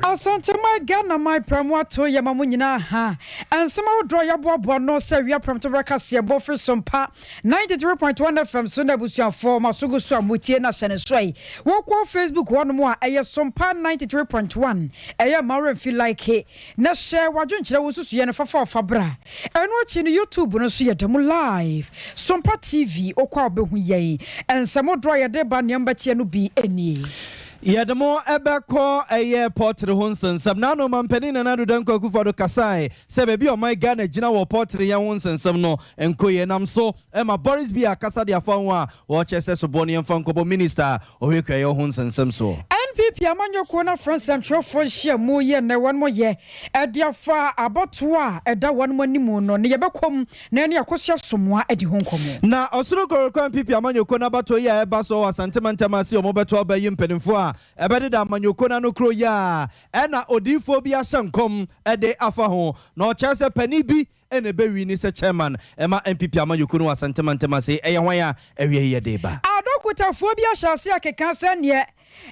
Asanteman Ghana man prɛmo ato yɛ ma mo nyinaa ha. Nsɛm ahodoɔ a yɛaboaboa no sɛ awia prɛmtoberɛ kaseɛbɔ firi Sompa 93.1 FM so na abusuafoɔ mo aso gu so a motie na hyɛ ne so yi. Wokɔ Facebook hɔnom a ɛyɛ Sompa 93.1 ɛyɛ mma wo werɛ mfi like na hyɛ w'adwenkyerɛ wo nsusuiɛ no fafa fa bra. Ɛno akyi no YouTube no nso yɛda mu live Sompa TV wokɔ a wobɛhu yɛn. Nsɛm hodoɔ a yɛde ba nea mobɛteɛ no bi nie. Yɛde mo bɛkɔ ɛyɛ pɔtere ho nsɛnsɛm. N'ano Mampanin Nana Addo Dankwa Akufo-Addo kasae sɛ baabi a ɔman Ghana gyina wɔ pɔtere yɛn ho nsɛnsɛm no nkɔ yie. Nam so ma Boris Biya akasa de afa ho a ɔrekyerɛ sɛ soboɔ no yɛmfa nkɔbɔ Minista a ɔhwɛ kuayɛ ho nsɛnsɛm soɔ. NPP amanyɔkuo no afrɛ nsɛmtwerɛfoɔ nhyiamu yi ɛnnɛ wɔn yɛ de afa abatoɔ a ɛda wɔn anim no ne yɛbɛkɔ mu Na ɛne Akosua Somoa adi ho nkɔmmɔ. Na Ɔsoro Nkorakora NPP amanyɔkuo no abatoɔ yi a ɛreba soɔ wɔ Asante mantam ase a wɔbɛto aba yi mpanimfoɔ a ɛbɛdeda amanyɔkuo no ano kuro yi a ɛna odiyifoɔ bi ahyɛ nkɔm de afa ho na ɔkyerɛ sɛ panin bi na ɛbɛwini sɛ chairman ma NPP amanyɔkuo no wɔ Asante mantam ase. Ɛyɛ hwan a awia yi yɛde reba? Adɔkotafoɔ bi ahyɛ aseɛ akeka sɛ neɛ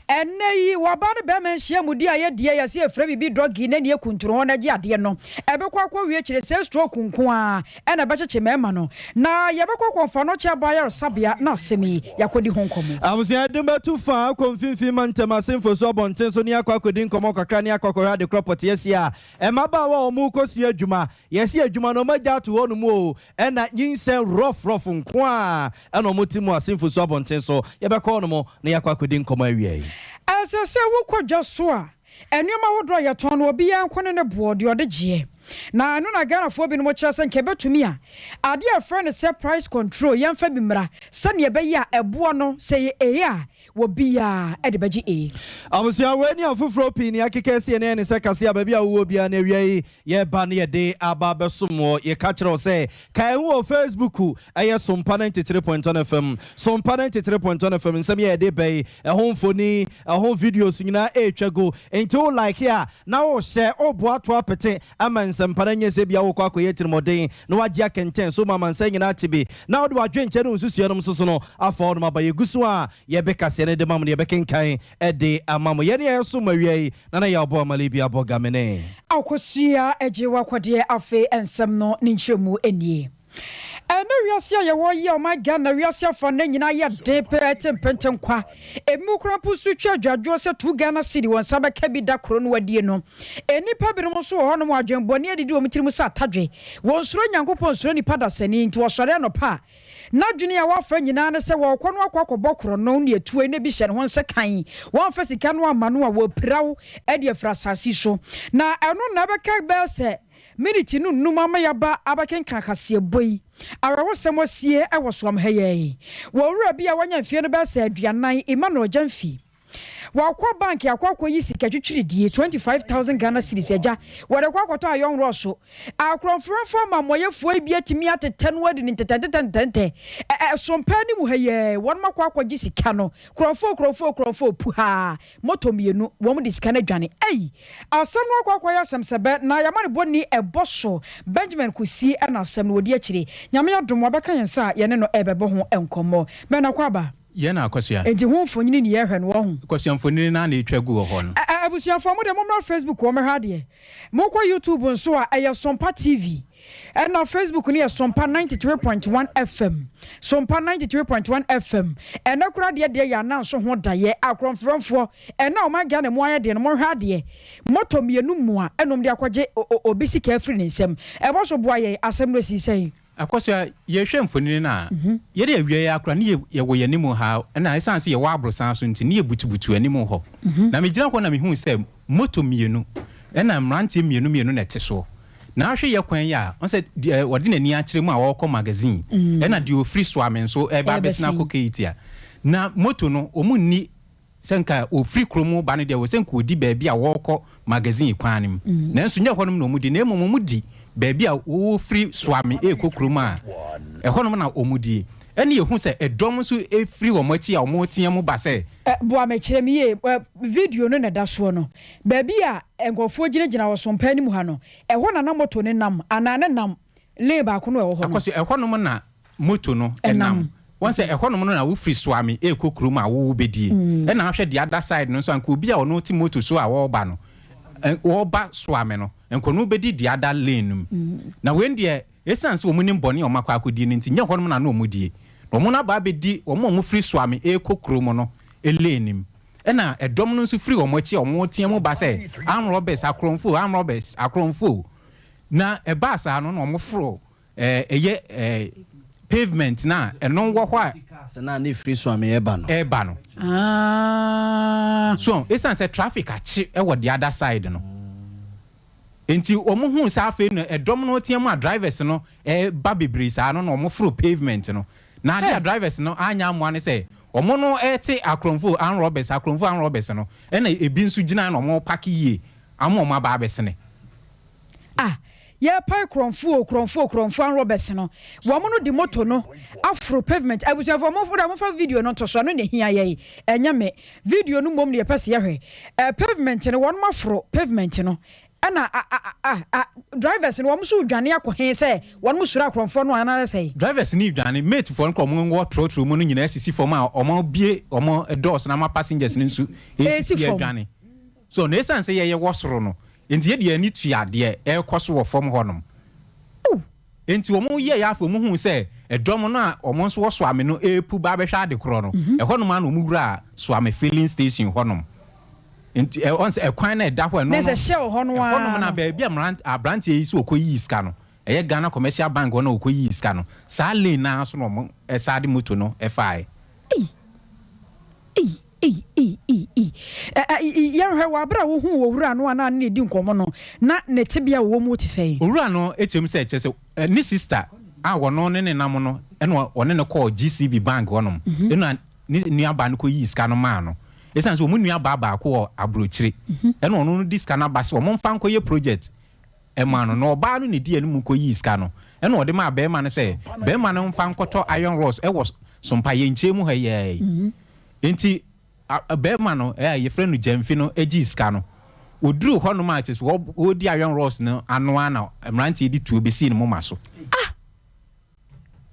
Ɛnnɛ yi, wɔ ɔbaa ne barima nhyiamudi a yɛdi a yɛse yɛfrɛ biribi doggy na nea ɛkuntunu hɔ na ɛgye adeɛ no, ɛbɛkɔ akɔwie akyire sɛ stroke nko ara na ɛbɛkyekye mmarima no. Na yɛbɛkɔ Kɔmfoanɔkye Aba Ayaresabea na asɛm yi, yɛakɔdi ho nkɔmmɔ. Abusua yɛde bɛto fa akɔ mfimfini mantam ase mfosu abɔnten so ne akɔ akɔdi nkɔmmɔ kakra ne akɔ akɔhwɛ adekorɔ pɔtee asi a mmabaawa a wɔrekɔsua adwuma yɛse adwuma no wɔagya ato hɔ nom oo ɛna nyinsɛn rough rough nko ara ɛna wɔn te mu asenfo so abɔnten so. Yɛbɛkɔ hɔnom na yɛakɔ akɔdi nkɔmmɔ awia yi. Ɛsɛ sɛ wokɔ dwa so a, nneɛma ahodoɔ a yɛtɔn no, obiara nko ne ne boɔ, deɛ ɔde gyeɛ. Na ɛno na Ghanafoɔ binom kyerɛ sɛ nka ɛbɛtumi a, adeɛ a yɛfrɛ no sɛ price control, yɛmfa bi mmra, sɛdeɛ ɛbɛyɛ a ɛboɔ no, sɛ ɛyɛ A a, Obiara de bɛgye A. Abusua, wei ne afoforɔ pii nea akeka asi ɛne ɛne sɛ kase a baabi a wowɔ biara no awia yi yɛreba ne yɛde aba abɛsom wɔ. Yɛka kyerɛ wo sɛ ka yɛn ho wɔ Facebook ɛyɛ Sompa 93.1 FM Sompa 93.1 FM nsɛm yi a yɛde ba yi ɛho mfoni ɛho videos nyinaa ɛretwa gu nti wo like a na wo hyɛ wo boa to apete ama nsɛmpa no anyɛ sɛ ebia wokɔ akɔyɛ atirimuɔden na woagye akɛntɛn so ma amansan nyinaa ate bi, na wode w'adwenkyerɛ ne wo nsusuiɛ nom nso so no afa hɔnom aba. Yɛgu so a yɛbɛkaseɛ no de ma mo na yɛbɛkenkan de ama mo. Yɛne a yɛsom awia yi, Nana Yaw Boamale bi abɔ gamene. Akosua gye w'akɔdeɛ afei nsɛm no ne nkyerɛmu nie. Ɛnnɛ wiase a yɛwɔ yi a ɔman Ghana wiase afa nnɛ nyinaa yɛ den pɛɛ te mpentenkwa. Ebinom koraa mpo nso twa adwadwoɔ sɛ two Ghana cedi wɔn nsa bɛka bi da koro no adie no. Nnipa binom nso wɔ hɔnom a adwen bɔne adidi wɔn tirim sɛ atadwe. Wɔnsuro Nyankopɔn nsuro nnipa dasani nti wɔsɔre anɔpa a n'adwene a wɔafa nyinaa ne sɛ wɔrekɔ no akɔ akɔbɔ korɔno ne atue na bi hyɛ ne ho nsekan. Wɔamfa sika no amma no a wɔapira wo de afiri asase so. Na ɛno na ɛbɛka bɛyɛ sɛ Miniti no nnum ama yɛaba abɛkenkan kaseɛbɔ yi. Awerɛhosɛm asie wɔ Soam ha yi ara yi. Wɔ owura bi a wanya mfeɛ no bɛyɛ sɛ aduanan, Emmanuel Gyamfi. Wakɔ bank akɔ akɔyi sika twitwiridie, 25,000 Ghana cedis, agya, wɔde kɔ akɔtɔ ayɔnworɔ so. Akorɔmforɔmfoɔ amammɔyɛfoɔ yi bi atumi atetɛ no adi no ntɛtɛntɛtɛntɛntɛ. Ɛ, ɛ, Sompaa no mu ha yi ara yi, wɔnom akɔ akɔgye sika no. Korɔmfoɔ, korɔmfoɔ, korɔmfoɔ, puhaa! Motor mienu, wɔn de sika no adwane. Ei! Asɛm no akɔ akɔyɛ asɛm sɛ bɛ, na yɛama no bɔni ɛbɔ so. Benjamin Kusi na asɛm no ɔdi akyire. Nyame adom wabɛka yɛn nsa a yɛne no ɛrebɛbɔ ho nkɔmmɔ. Bɛn Akwaaba? Yɛn na Akosua. Enti ho mfonini ne yɛrehwɛ no, wahu? Akosua mfonini no ara na ɛretwa gu wɔ hɔ no. Ɛ, ɛ, abusuafoɔ mo deɛ mommra Facebook hɔ mmɛhwɛ adeɛ. Mokɔ YouTube nso a, ɛyɛ Sompa TV. Ɛna Facebook no yɛ Sompa 93.1 FM. Sompa 93.1 FM. Ɛnɛ koraa deɛ deɛ yɛ ananso ho daeɛ. Akorɔmforɔmfoɔ, ɛnɛ a ɔman Ghana mu ayɛ den no, monhwɛ adeɛ. Motor mienu mua ɛna wɔde akɔgye obi sika afiri ne nsam. Ɛbɔ so boa yɛn, asɛm no asi sɛn? Akosua, yɛhwɛ mfonini no a, yɛde awia yi ara koraa ne yɛwɔ yɛn anim ha, ɛna ɛsiane sɛ yɛwɔ aborosan so nti, ne yɛbutubutu anim hɔ. Na megyina hɔ na mehuu sɛ moto mienu ɛna mmeranteɛ mmienu mmienu na ɛte soɔ. Na ahwɛ yɛ kwan yi a, ɔn sɛ deɛ ɔde n'ani akyerɛ mu a ɔrekɔ magazine, ɛna deɛ ɔfiri Suame nso ɛreba abɛsene akɔ Keiti a. Na moto no, wɔn nni Sɛ nka wɔfiri kurom reba no deɛ, ɛwɔ sɛ nka wɔdi baabi a wɔrekɔ magazine kwan no mu. Nanso nyɛ hɔnom na wɔdi, na mmom wɔdi baabi a wɔfiri Suame rekɔ kurom a, ɛhɔnom na wɔdie. Ɛnna yɛhu sɛ ɛdɔm nso firi wɔn akyi a wɔreteam ba sɛ. Boa me, kyerɛ me yie. Video no na ɛda soɔ no, baabi a nkurɔfoɔ gyinagyina wɔ sompa anim ha no, ɛhɔ na na moto no nam anaa ne nam lane baako no a ɛwɔ hɔ no? Akɔso, ɛhɔnom na moto no nam. Wɔn sɛ ɛhɔnom no na wofiri Suame ɛrekɔ kurom a wo wobɛdie. Ɛna ahwɛ the other side no nso a, nka obi a ɔno te moto so a ɔreba no, ɔreba Suame no, nka ɔno bɛdi the other lane no mu. Na wei deɛ, ɛsiane sɛ wɔn nim bɔne a wɔn akɔ akɔdie no nti, nyɛ hɔnom na na wɔn die. Na wɔn aba abɛdi wɔn a wɔfiri Suame ɛrekɔ kurom no lane no mu. Ɛna ɛdɔm no nso firi wɔn akyi a wɔteɛ mu ba sɛ, Armed robbers, akorɔmfoɔ, armed robbers, akorɔmfoɔ. Na ɛbaa saa no na wɔforo ɛyɛ pavement no a ɛno wɔ hɔ a. Cars no a na ɛfiri Suame reba no. Ɛreba no. So ɛsiane sɛ traffic akye wɔ the other side no nti wɔn huu sɛ afei no ɛdɔm no teɛ mu a drivers no ɛreba bebree saa no na wɔn foro pavement no. Na adeɛ a drivers no anyɛ ammoa ne sɛ wɔn no ɛrete akorɔmfo armed robbers, akorɔmfo armed robbers no ɛna ebi nso gyina na wɔn park yie ama wɔn aba abɛsene. Ah yɛrepae korɔmfo o korɔmfo o korɔmfo armed robbers no wɔn no de moto no aforo pavement. Abusuafoɔ mo mo fa video no nto so, ɛno na ehia yɛn, ɛnyɛ me video no mmom na yɛpɛ sɛ yɛhwɛ. Pavement no wɔn aforo pavement no ɛna a a a a drivers no wɔn nso redwane akɔ he sɛ wɔn soro akorɔmfoɔ no anaasɛ sɛn? Drivers no redwane, mate foɔ no kora wɔn wɔ trɔtrɔ mu no nyinaa sisi fam a wɔn abue wɔn doors no ama passengers no nso Ɛresi ɛresisi fam. adwane. So na ɛsiane sɛ yɛyɛ wɔ soro no nti yɛde yɛn ani tua deɛ ɛrekɔ so wɔ fam hɔnom. Nti wɔn yɛeɛ afei wɔn huu sɛ ɛdɔm no a wɔn nso wɔ Suame no repu ba abɛhwɛ ade korɔ no, ɛhɔnom ara na wɔn wuraa Suame filling station hɔnom. Nti ɛ wɔn sɛ ɛkwan no a ɛda hɔ ɛno Na no, ɛsɛ Shell hɔ no ɛhɔnom ara na no. baabi a mmerant aberanteɛ yi sɛ ɔkɔyii sika no, ɛyɛ Ghana Commercial Bank hɔ na ɔkɔyii sika no, saa lane no ara so na wɔn san de moto no faeɛ. Ei! Ei! Ei! Ei! Ei! Ei! Ɛ ɛ i Yɛnhwɛ, wɔ bere a wohuu owura no a na ne no redi nkɔmmɔ no, na ne tebea a ɔwɔ mu te sɛn? Owura no kyerɛ mu sɛ, kyerɛ sɛ, ne sista a ɔno ne no nam no na ɔne no kɔɔ GCB Bank hɔnom na ne nuabaa no kɔyii sika no maa no. Ɛsiane sɛ wɔn nuabaa baako wɔ aburokyire ɛna ɔno no de sika no aba sɛ wɔmfa nkɔyɛ project ma no, na ɔbaa no na ɛdii anim kɔyii sika no ɛna ɔde maa barima no sɛ barima no mfa nkɔtɔ iron rods wɔ Sompa yɛn nkyɛn mu ha yi ara yi. Enti barima no a yɛfrɛ no Gyamfi no gyee sika no. Ɔduruu hɔnom a kyerɛ sɛ ɔredi iron rods no ano ara na mmeranteɛ de tuo bɛsii ne moma so.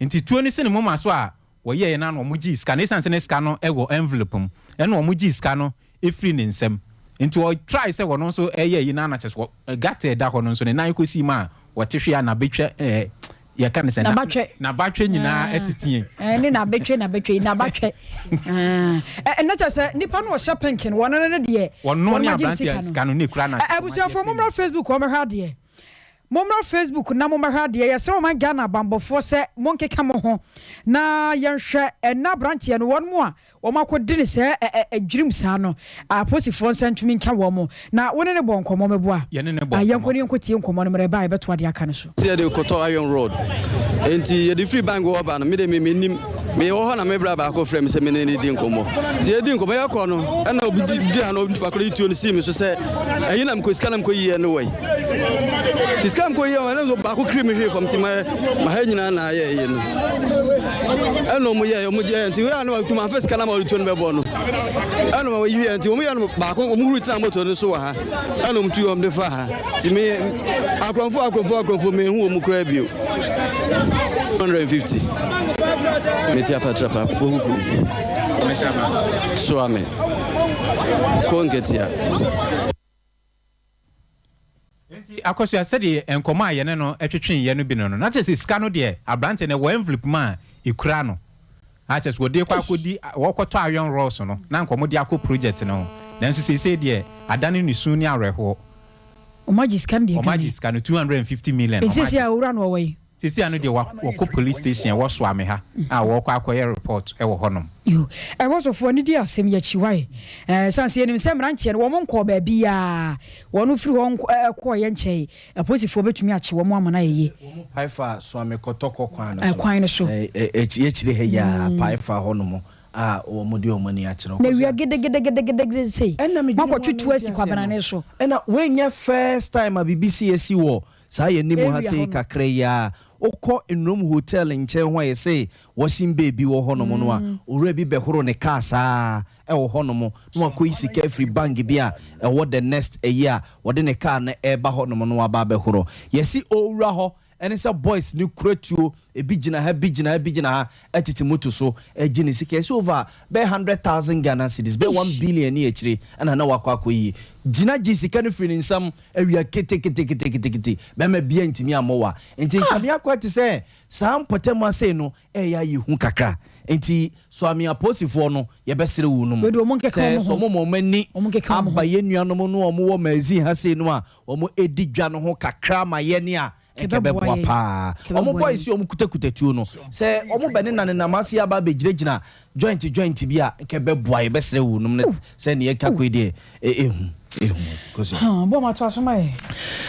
Nti tuo no si ne moma so a wɔyɛeɛ no ara na wɔgyee sika no. Ɛsiane sɛ na sika no wɔ envelope mu, ɛna wɔgyee sika no firii ne nsam. Nti ɔ try sɛ ɔno nso ɛyɛ ayi no ara na kyerɛ sɛ wɔ gutter a ɛda hɔ no nso ne nan kɔsii mu a ɔte hwee a n'abɛtwa ɛɛ yɛka no sɛ na N'abatwɛ. n'abatwɛ nyinaa ateteɛ. Ɛɛ ne n'abɛtwɛ n'abɛtwɛ n'abatwɛ. Ɛɛ ɛnna kyerɛ sɛ nipa no ɔhyɛ pink no wɔn no ne deɛ Ɔno wɔn ne agye ne aberanteɛ sika no. sika no ne kura na Ɛ abusuafoɔ mommra Facebook hɔ mmɛhwɛ adeɛ. Mommra Facebook na mommɛhwɛ adeɛ. Yɛsrɛ ɔman Ghana abanbɔfoɔ sɛ monkeka mo ho na yɛnhwɛ ɛnnɛ aberanteɛ no wɔn a wɔn akɔdi no sɛ ɛ ɛ dwirim saa no aposifoɔ nsa ntumi nka wɔn. Na wo ne no bɔ nkɔmmɔ mɛboa? Yɛne no bɔ Ah, yɛnkɔ nkɔmmɔ. ne yɛnkɔ tie nkɔmmɔ no mmerɛ ɛba a yɛbɛtoa deɛ aka no so. Sɛ yɛde rekɔtɔ iron rod. Enti yɛde firi bank hɔ ba no, me de me mennim. Mewɔ hɔ na me bra baako frɛ me sɛ me ne no di nkɔmmɔ. Nti yɛdi nkɔmmɔ yɛkɔ no, ɛna obi di ha na onipa koro yi tuo no sii me so sɛ ɛyi na mekɔ sika na mekɔ yiɛ no wɔ yi. Nti sika mekɔ yiɛ ɛna nso baako kiri me hwee fam nti ma ma ha nyinaa na ayɛ yɛ no. Ɛna ɔmo yɛ ɔmo gye nti wei a na wakuma afɛ sika na ma ɔde tuo no bɛbɔ no. Ɛna ɔmo yi nti ɔmo yɛ no baako ɔmo huru tena moto no so wɔ ha. Ɛna ɔmo tu ɔmo de fa ha. Nti me akorɔmfo akorɔmfo akorɔmfo me hu wɔn koraa bio. 150 meti apatrapa poku kurom soa me kɔ nketea. Enti Akosua, sɛdeɛ nkɔmmɔ a yɛne no twetweeɛ no bi no no, na kyerɛ sɛ sika no deɛ, aberanteɛ no, ɛwɔ envelope mu a ɛkura no. A kyerɛ sɛ wɔde rekɔ akɔdi, wɔrekɔtɔ iron rods no, na anka wɔde akɔ project no ho. Nanso seesei deɛ, adane ne su ne awerɛhoɔ. Wɔagye sika no deɛ Wɔagye dwane. sika no, 250 million, Enti seesei wɔagye. a owura no ɔwɔ he? Seesei ano deɛ wa, wɔkɔ police station a ɛwɔ Suame ha a wɔrekɔ akɔyɛ report wɔ hɔnom. Yo, ɛwɔ sɔfoɔ no di asɛm yi akyi wai? Ɛɛ, sane sɛ yɛnim sɛ mmeranteɛ no wɔn nkɔɔ baabiaa, wɔn firi hɔ nk ɛɛ kɔɔeɛ nkyɛe, apolisifoɔ bɛtumi akye wɔn ama no ayɛ yie. Wɔn pae fa Suame Kɔtɔkɔ kwan no so. Kwan no so. Ɛɛ, akyire ha yi ara, pae fa hɔnom a wɔde wɔn ani akyerɛ. Na awia gedegedegedegede sei, Ɛna medwene ho a moakɔtwe tuo mente asi aseɛ Kwabenane no. so. Ɛna wei nyɛ first time a biribi sei asi wɔ Saa yɛn anim ha Area sei hɔ no. kakra yi ara, wokɔ Nrom Hotel nkyɛn hɔ a yɛse washing bay bi wɔ hɔnom no a, owura bi bɛhoro ne car saa ara wɔ hɔnom na wakɔyi sika afiri bank bi a ɛwɔ the next ayi a wɔde ne car no reba hɔnom no waba abɛhoro. Yɛse ɔrewura hɔ. ɛne sɛ boys ne kura tuo, ebi gyina ha, bi gyina ha, bi gyina ha, ɛtete moto so ɛgye ne sika. Ɛsɛ over bɛyɛ 100,000 Ghana cedis, bɛyɛ 1 billion ne akyire, ɛna na wakɔ akɔ yie gyina gye sika no firi ne nsam awia keteketeketekete. Bɛrima bia ntumi ammɔ wa, nti nkame akɔ te sɛ saa mpɔtam ase no ɛyɛ ayɛ hu kakra. Nti so ame apolisifoɔ no, yɛbɛsrɛ wo no mu Wei de, ɔmo nkeka sɛ ɔmo ho. sɛ ɔmo ma ɔmo ani Ɔmo nkeka ɔmo ho. aba yɛn nuanom no a ɔmo wɔ magazine ha sei no a ɔmo edi dwa no ho kakra ma yɛne a ɛnkɛ Kɛbɛboa bɛboa yɛn. paa. Kɛbɛboa Ɔmo boys yɛn. yi a ɔmo kutakuta tuo no, sɛ ɔmo bɛ ne nanenam ase aba abɛgyinagyina joint joint bi a, nkɛ bɛboa. Yɛbɛsrɛ wo nom no sɛ neɛ ɛka kɔ yi deɛ, ɛhu ɛhu kɔsua. Bɔ ma to aso ma yɛ.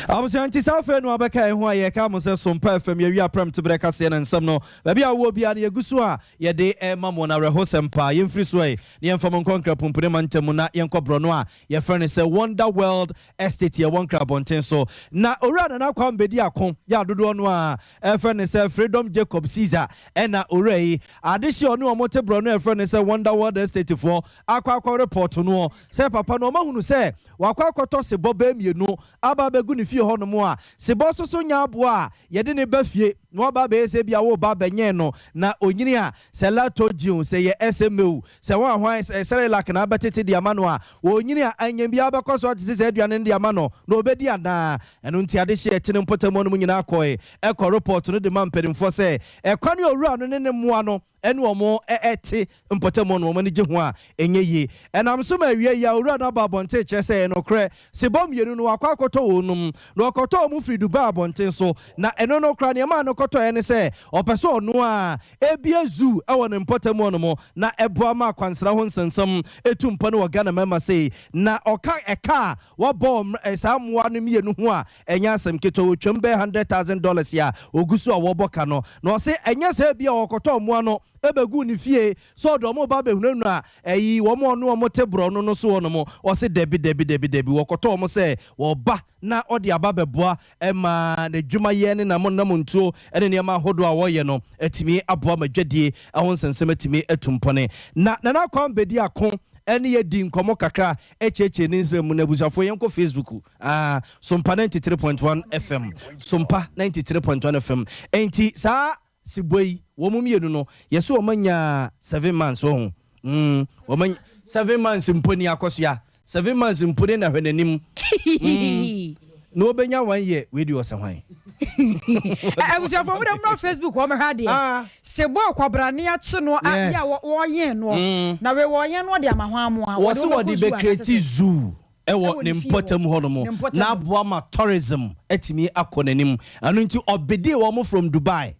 Abusua, nti saa afei no abɛka ɛho a yɛka mo sɛ Sompa FM yɛwi aprɛm to berɛ kaseɛ no nsɛm no, baabi a wowɔ biara no, yɛgu so a yɛde ɛma mo no. Awerɛhosɛm paa. Yɛmfiri so ɛ ne yɛmfa mo nkɔ Nkrapompone ma ntam na yɛnkɔ borɔno a yɛfrɛ no sɛ Wonder World Estate, yɛwɔ Nkra abɔnten so. Na Owura Nana Kwam bɛdi ako yɛ adodoɔ no a ɛfrɛ no sɛ Freedom Jacob Caesar, ɛna owura yi adehye ɔne ɔmo te borɔno a yɛfrɛ no sɛ Wonder World Estate foɔ akɔ report no sɛ papa no ɔmahunu sɛ wakɔ akɔtɔ sebɔ bɛɛ mmienu aba abɛgu ne fie hɔnom a sebɔ soso nya aboa a yɛde ne ba fie na waba abɛyɛ sɛ bia woba bɛnyɛn no na onyini a, sɛ Lactogen, sɛ yɛ SMA o, sɛ wɔn ahwan sɛ Cerelac na abɛtete de ama no a, onyini a anyam biara bɛkɔ so atete sɛ aduane no de ama no na obɛdi anaa. Ɛno nti adehye ɛte ne mpɔtam no mu nyinaa kɔe ɛkɔ report no de ma mpanimfoɔ sɛ ɛkwan ne owura no ne ne mmoa no ɛne wɔn ɛte mpɔtam no, wɔn ani gye ho a ɛnyɛ yie. Ɛnam so ma awie yi a owura no aba abɔnten kyerɛ sɛ ɛnokorɛ sebɔ mmienu no wakɔ akɔtɔ wɔn nom na ɔkɔtɔ wɔn firi Dubai abɔnten so. Na ɛno no kora nneɛma a no kɔtɔɛ ne sɛ ɔpɛ sɛ ɔno a ebie zoo ɛwɔ ne mpɔtam hɔ nom na ɛboa ma akwansra ho nsɛnsɛm etu mpɔ no wɔ Ghana mmarima sei. Na ɔka ɛka a wabɔ saa mmoa no mmienu ho a, ɛnyɛ asɛm ketewa, wɔtwam bɛyɛ $100,000 a ogu so a wɔbɔ ka no. Na ɔse ɛnyɛ sɛ bi a wɔkɔtɔ mmoa no ɛbɛgu ne fie sɛ ɔde ɔmo ba bɛhunahuna ɛyi wɔn ɔno ɔmo te borɔ no so wɔ no mo. Ɔse dɛbi, dɛbi, dɛbi, dɛbi, wɔkɔtɔ ɔmo sɛ wɔba na ɔde aba bɛboa ɛma n'adwumayɛ ne nam nam ntuo ɛne nneɛma ahodoɔ a wɔyɛ no atumi aboa ma dwadie ɛho nsɛnsɛm atumi atu mpɔne. Na Nana Kwan bɛdi ako ɛne yɛdi nkɔmmɔ kakra ɛkyerɛkyerɛ ne nsɛm mu. Na abusuafoɔ, yɛnkɔ Facebook, Sompa 93.1 FM, Sompa 93.1 FM. Enti saa sibɔ yi, wɔn mu mmienu no, yɛsɛ wɔn anya 7 months wɔ ho. Wɔn anya 7 months mpo ni akɔsoa 7 months mpo ne na hwɛ n'anim na wɔbɛnya one year. Wei di ɔsɛ hwan? Abusuafo, mo de mmra Facebook wɔn hwɛ adeɛ. Sebɔ akwabrane akye no a yɛ a wɔyɛn no na wei wɔyɛn no de ama ho amoa. Wɔsi wɔde bɛ create zoo ɛwɔ Ɛwɔ ne ne fie mpɔtam hɔ. hɔ nom Ne mpɔtam. Na aboa ma tourism atumi akɔ n'anim. Ɛno nti ɔbɛdii wɔn from Dubai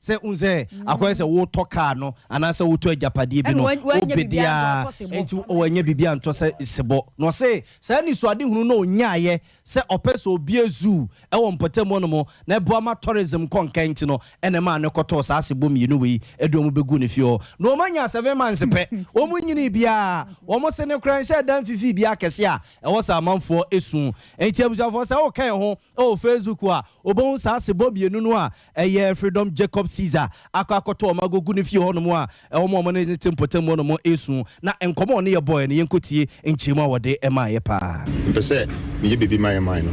sɛ n sɛ akɔyɛ sɛ wotɔ kaa no anaasɛ wotɔ agyapadeɛ bi Ɛna no wanya wobɛdi biribiara a ntɔ sebɔ. Nti wanya biribi antɔ sɛ sebɔ. Na ɔse saa nisuade hunu no ɔnyaayɛ sɛ ɔpɛ sɛ obie zoo ɛwɔ mpɔtam hɔ nom na ɛboa ma tourism kɔ nkan nti no, ɛna maa ne kɔtɔɔ saa sebɔ mmienu wei ɛde ɔmo bɛgu ne fie hɔ na ɔmo anya 7 months pɛ. Ɔmo nyini biara ɔmo se ne kora nhyɛ dan fifi bi akɛse a ɛwɔ sɛ amanfoɔ esu. Nti abusuafoɔ, sɛ ɔka yɛn ho ɛwɔ Facebook a, obɛhu saa sebɔ mmienu no a ɛyɛ Freedom Jacob Caesar akɔ akɔtɔ ɔmo agogu ne fie hɔnom a ɛwɔ mo ɔmo ne te mpɔtam hɔ nom esu. Na nkɔmɔ a ɔne yɛ bɔɔɛ no, yɛnkɔtie nkyɛmu a wɔde ɛmaa yɛ paa. Mpɛ sɛ meyɛ biribi ma yɛ man no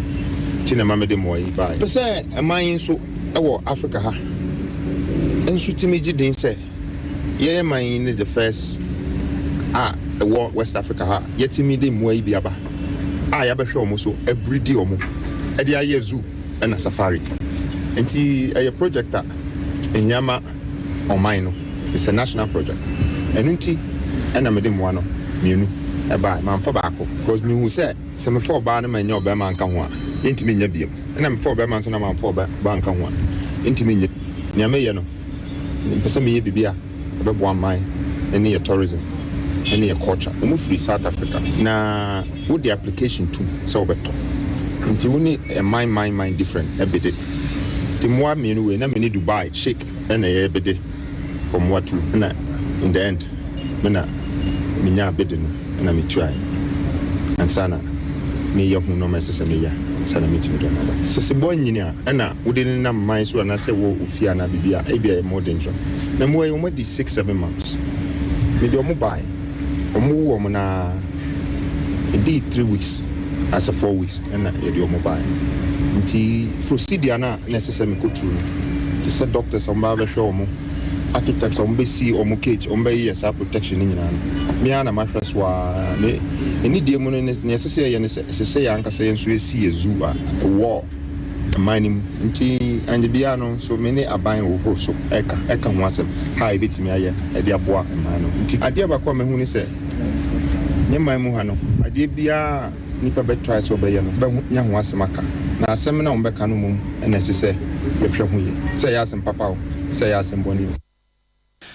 nti na ma mede mmoa yi baeɛ. Pɛ sɛ ɛman yi nso ɛwɔ Africa ha nso tumi gye din sɛ yɛyɛ man yi ne the first a ɛwɔ West Africa ha yɛtumi de mmoa yi bi aba a yɛabɛhwɛ ɔmo so abiridi ɔmo ɛde ayɛ zoo ɛna safari. Nti ɛyɛ project a ɛhia ma ɔman no. It's a national project. Ɛno nti ɛna mede mmoa no mmienu ɛbaa. Mamfa baako because mehu sɛ sɛ mefa ɔbaa no ma nyɛ ɔbɛrima nka ho a, yɛntumi nyɛ biom. Ɛna mefa ɔbɛrima nso na mamfa ɔbaa nka ho a, yɛntumi nyɛ. Nea meyɛ no, mpɛ sɛ meyɛ biribi a ɛbɛboa man ne yɛ tourism ne yɛ culture. Wɔn firi South Africa na wode application tum sɛ wobɛtɔ, nti wo ne ɛman man man different ɛbɛde. Nti mmoa mmienu wei na me ne Dubai Sheik ɛna yɛbɛde for mmoa two, ɛna in the end me na menya bid no ɛna metuae ansa na meyɛ ho nɔɔma ɛsɛ sɛ meyɛ ansa na metumi de ɔmo aba. Sɛ sebɔ nyini a ɛna wode ne nam man so anaasɛ wɔ ofie anaa biribi a ebi a ɛyɛ more dangerous. Na mmoa yi, wɔn adi 6, 7 months mede ɔmo bae. Ɔmo wo ɔmo naa ɛdii 3 weeks asɛ 4 weeks ɛna yɛde ɔmo bae. Nti procedure no a na ɛsɛ sɛ mekɔ through no, te sɛ doctors a wɔbɛba abɛhwɛ wɔn, architects a wɔbɛsi wɔn cage, wɔbɛyeyɛ saa protection no nyinaa no, me ara na mahwɛ so ara. Ne anidie mu no, nea ɛsɛ sɛ yɛyɛ ne sɛ, ɛsɛ sɛ yɛn ankasa yɛn nso yɛsi yɛn zoo a ɛwɔ man no mu. Nti anyɛ biara no nso me ne aban hohoro so ɛka ɛka ho asɛm ha a yɛbɛtumi ayɛ de aboa man no. Nti adeɛ baako a mahu ne sɛ, yɛn man mu ha no, adeɛ biara a nnipa bɛ try sɛ wɔbɛyɛ no, bɛ nya ho asɛm aka. Na asɛm no a wɔbɛka no mmom na ɛsɛ sɛ yɛhwɛ ho yie, sɛ ɛyɛ asɛm papa o, sɛ ɛyɛ asɛm bɔne o.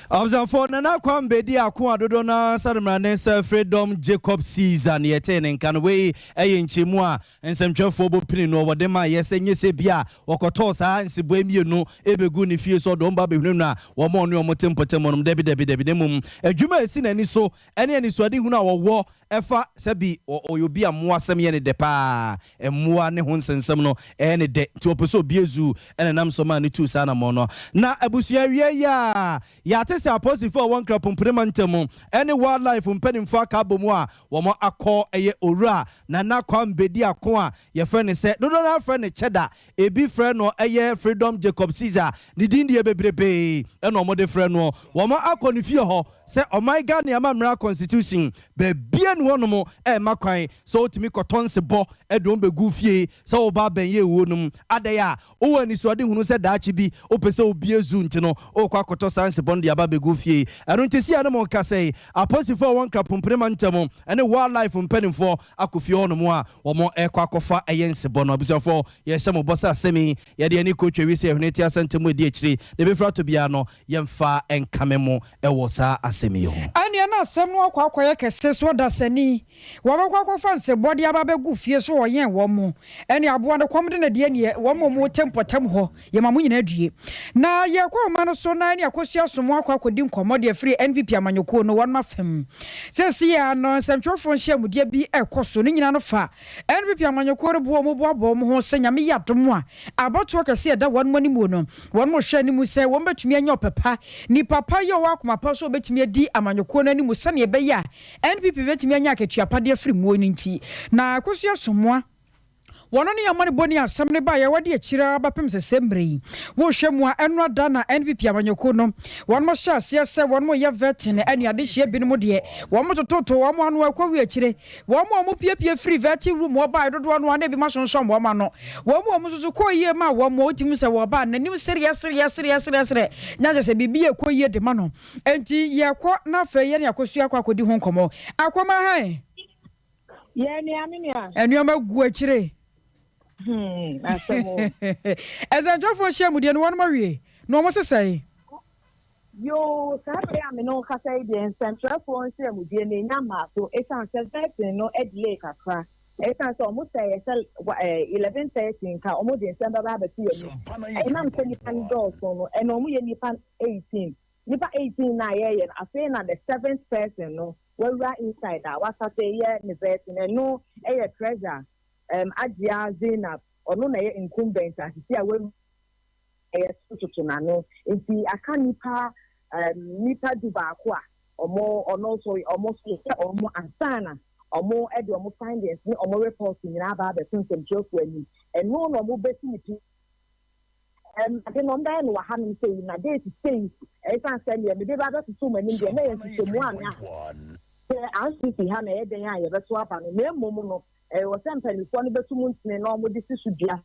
Abusuafoɔ, Nana Kwame bɛdii ako a dodoɔ no ara sane mmara ne sɛ Freedom Jacob Caesar na yɛtee ne nka no. Wei yɛ nkyɛmu a nsɛmtwerɛfoɔ bɔ pini no wɔde maeɛ sɛ nyɛ sɛ bi a wɔkɔtɔɔ saa nseboa mmienu bɛguu ne fie so ɔde wɔn ba bɛhunahuna wɔn a ɔne wɔn te mpɔtam hɔ nom. Dabi, dabi, dabi, na mmom adwuma a ɛsi n'ani so ne anisoadehunu a ɔwɔ Ɛfa sɛ bi ɔyɛ obi a mmoa asɛm yɛ no dɛ paa, mmoa ne ho nsɛnsɛm no ɛyɛ no dɛ nti ɔpɛ sɛ obue zoo ɛna ɛnam so maa no tuu saa anamɔn no. Na abusua awiei yi a yɛate sɛ apolisifo a wɔwɔ Nkrapompene mantam ne Wildlife mpanimfoɔ aka abɔ mu a wɔn akɔ ɛyɛ Owura Nana Kwame Bediako a yɛfrɛ no sɛ dodoɔ no ara frɛ no Cheddar, ebi frɛ no ɛyɛ Freedom Jacob Caesar, ne din deɛ bebrebee ɛna wɔde frɛ noɔ. Wɔn akɔ ne fie hɔ Sɛ ɔman Ghana amammra constitution baabia nni hɔnom ɛmma kwan sɛ wotumi kɔtɔ nsebɔ de wɔn bɛgu fie sɛ woba abɛnyɛ ewuo nom. Adɛn a wowɔ anisoadehunu sɛ daakye bi wopɛ sɛ wobue zoo nti no wokɔ akɔtɔ saa nsebɔ no de aba abɛgu fie. Ɛno nti sei a ne mo rekasa yi apolisifoɔ a wɔwɔ Nkrapompene mantam ne wildlife mpanimfoɔ akɔ fie hɔnom a wɔrekɔ akɔfa ɛyɛ nsebɔ no. Abusuafoɔ yɛhyɛ mo bɔ sɛ asɛm yi yɛde yɛn ani kɔtwa wi sɛ yɛhwene te asɛntɛm mu ɛdi akyire na ɛbɛfiri atɔ biara no yɛmfa nkame mo wɔ saa asɛm yi ho. Ɛnneɛ na asɛm no akɔ akɔyɛ kɛse so ɔdasani. Wɔbɛkɔ akɔfa nsebɔ de aba abɛgu fie so ɔyɛn wɔn mo. Ɛnneɛ aboa no kɔm de no deɛ neɛ wɔn mo mo te mpɔtam hɔ yɛma mo nyinaa due. Na yɛkɔ ɔman no so na ɛne Akosua Asomo akɔ akɔdi nkɔmmɔ de afiri NPP amanyɔkuo no wɔn afam. Seesei ara no nsɛmtwerɛfoɔ nhyiamudeɛ bi rekɔ so ne nyinaa no fa NPP amanyɔkuo no boa wɔn boaboa wɔn ho sɛ Nyame yɛ adom a abatoɔ kɛseɛ a ɛda wɔn anim no Wɔn hwɛ anim sɛ wɔbɛtumi anya ɔpɛ pa, nnipa pa yi a ɔwɔ akoma pa nso a ɔbɛtumi adi amanyɔkuo no anim sɛdeɛ ɛbɛyɛ a NPP bɛtumi anya akatua pa de afiri muo no nti. Na Akosua Somoa, wɔno ne amanebɔ ni asɛm no baeɛ a wɔde akyire ara bɛpem sɛsɛ mmerɛ yi. Wohwɛ mu a ɛno ada na NPP amanyɔkuo no wɔn hyɛ aseɛ sɛ wɔn reyɛ vetting ne adehyeɛ binom deɛ wɔn tototo wɔn ano ɛkɔwie akyire Wɔn a wɔpiapia firii vetting room hɔ baeɛ dodoɔ no ara na ebinom asonsɔn wɔn ano. Wɔn a wɔn nso so kɔɔ yie maa wɔn, wotumi hu sɛ wɔba a, n'anim sereɛ sereɛ sereɛ sereɛ sereɛ, na kyerɛ sɛ biribi rekɔ yie de ma no. Enti yɛkɔ na afei yɛne Akosua akɔ akɔdi ho nkɔmmɔ. Akɔma hɛn. Yɛ nua me nua. Nneɛma gu akyire. Hmm, asɛm o. Nsɛntwerɛfoɔ nhyiamudeɛ no wɔnom awie na wɔn sesɛe. Yoo, saa bere a me ne wo kasa yi deɛ nsɛntwerɛfoɔ nhyiamudie no ɛnya mmaa so ɛsiane sɛ vetting no delay kakra. Ɛsiane sɛ wɔn sɛeɛ sɛ 11:30 nka wɔn de nsɛm bɛba abɛto yɛn anim. Ɛnam sɛ nnipa no dɔɔso no, ɛna wɔn yɛ nnipa 18. Nnipa 18 no a yɛreyɛ no, afei na the seventh person no wawura inside a wasate yɛ ne vetting. Ɛno yɛ Treasure Agyia Zainab, ɔno na ɛyɛ incumbent a sisi a wawura. ɛyɛ so toto n'ano. Nti aka nnipa um, nnipa du baako a wɔn ɔno nso wɔn nso yɛhwɛ wɔn ansa na wɔn de wɔn findings ne wɔn reports nyinaa aba abɛto nsɛmtwerɛfoɔ anim. Ɛno na wɔn bɛsi ne pi. Um, ade no wɔn bɛyɛ no wɔ hanom sei na date sei ɛsan sɛ deɛ mede ba abɛtoto wɔn anim deɛ na ɛyɛ nhwehwɛmu a me sɛ RCC ha na ɛyɛ dɛn a yɛbɛto aba no na mmom no ɛwɔ sɛ mpanimfoɔ no bɛto mu ntene na wɔde si so dua.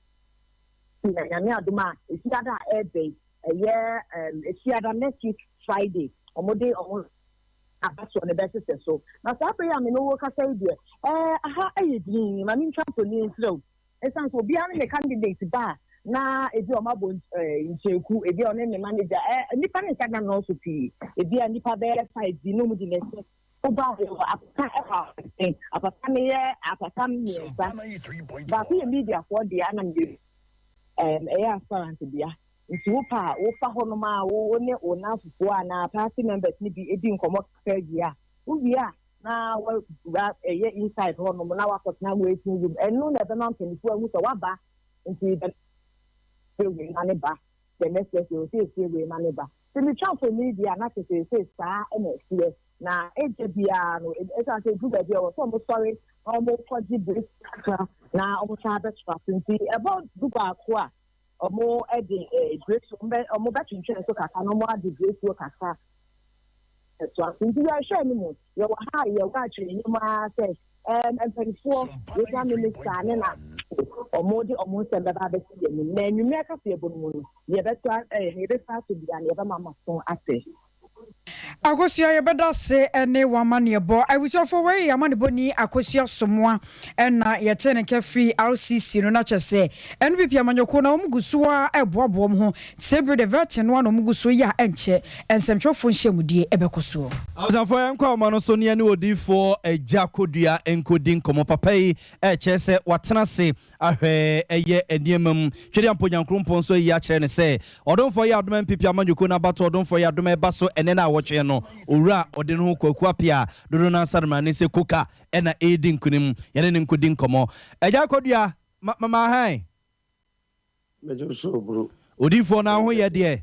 Na Nyame adom a Efiada a ɛreba yi, ɛyɛ um, Efiada next week Friday, wɔde wɔn abatoɔ no bɛhyehyɛ so. Na saa bere yi a me ne wo rekasa yi deɛ, ɛɛ aha yɛ dinn, ma mentwa mfonin nkyerɛ wo. Ɛsiane sɛ obiara ne ne candidate ba a, na ebi a wɔabɔ nkyɛnku, ebi a ɔne ne manager, ɛɛ nnipa no nsa da nnɔɔso pii, ebi a nnipa bɛyɛ five bi na wɔdi n'akyi. Woba a, yɛwɔ apata wɔ abɔnten. Apata no yɛ apata mmiɛnsa. Baako yɛ mediafoɔ dea na mmienu ɛyɛ aspirant dea. Nti wopɛ a wofa hɔnom a wo ne wo nnamfofoɔ anaa party members no bi di nkɔmmɔ kakra wie a, wowie a na woawura ɛyɛ inside hɔnom na woakɔtena waiting room. Ɛno na ɛbɛma mpanimfoɔ ahu sɛ woaba nti the wei ma ne ba, the next person ɔsɛ ɛsie wei ma ne ba. Sɛ metwa mfoni deɛ a na kyerɛ sɛ seesei saa na ɛteɛ. Na ɛnkyɛ biara no, ɛsiane sɛ ɛduru baabi a ɛwɔ sɛ wɔsɔre na wɔkɔgye break kakra na wɔsan bɛtoa so nti, ɛbɔ dubaako a, wɔde break, wɔbɛtwentwɛn so kakra na wɔade break kakra toa so. Nti yɛhwɛ anim, yɛwɔ ha a yɛwɔ atwerɛyɛ mu ara sɛ mpanimfoɔ, regional minister ne na wɔde wɔn nsɛm bɛba abɛsi yɛn anim. Na anwummerɛ kaseɛbɔ no mu no, yɛbɛtoa, yɛbɛfa so bia no yɛbɛma maso ate. Akosua yɛbɛda ase ne w'amanneɛbɔ. Abusuafoɔ wei yɛ amanebɔni Akosua Somoa ɛna yɛtee ne nka firi RCC no na kyɛ sɛ NPP amanyɔkuo no wɔn gu so ara ɛreboaboa wɔn ho te sɛ bere de vetting no ara na wɔn gu so yɛ a ɛnkyɛ nsɛmtwerɛfoɔ nhyiamudie ɛbɛkɔ soɔ. Abusuafoɔ yɛnkɔ ahoma no so ne yɛne odiyifoɔ Agya Kodua nkɔdi nkɔmmɔ. Papa yi ɛrekyerɛ sɛ watena ase ahwɛ ɛyɛ nneɛma mu. Twedeampo Nyankoropɔn nso ayi akyerɛ no sɛ Ɔdomfoɔ yɛ adom NPP amanyɔkuo no abatoɔ Ɔdomfoɔ yɛ adom ɛreba so ɛnnɛ naawɔtwe no. Owura a ɔde ne ho Kwaku Appiah dodoɔ no ara nsa no sɛ Koka na ɛredi nkunim. Yɛne no nkɔdi nkɔmmɔ. Agya Kodua, ma ma ma hann. Mɛgye wo so oburu. Odiyifoɔ no ara ho yɛ deɛ.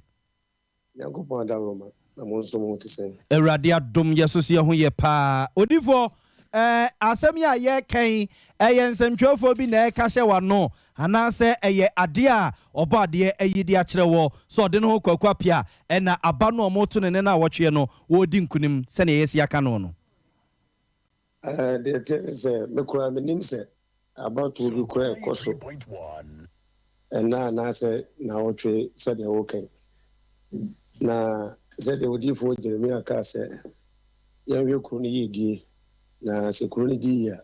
Nyankopɔn adaworoma, na mo nso mo ho te sɛn? Awurade adom yɛ so so yɛ ho yɛ paa. Odifoɔ eh, asɛm yi a yɛreka yi, ɛyɛ nsɛmtwerɛfoɔ bi na ɛreka hyɛ w'ano anaasɛ ɛyɛ adeɛ a Ɔbɔadeɛ ayi de akyerɛ wɔ sɛ ɔde ne ho Kwaku Appiah ɛna aba no a wɔreto no nnɛ no a wɔtweɛ no wɔredi nkunim sɛdeɛ yɛasi aka no no? Eh, deɛ ɛteɛ ne sɛ, me koraa mennim sɛ abatoɔ bi koraa rekɔ so ɛnnɛ anaasɛ naawɔtwe sɛdeɛ woreka yi. Na sɛdeɛ odiyifoɔ Jeremia kaa sɛ, Yɛnhwɛ kuro no yiedie, na sɛ kuro no di yie a,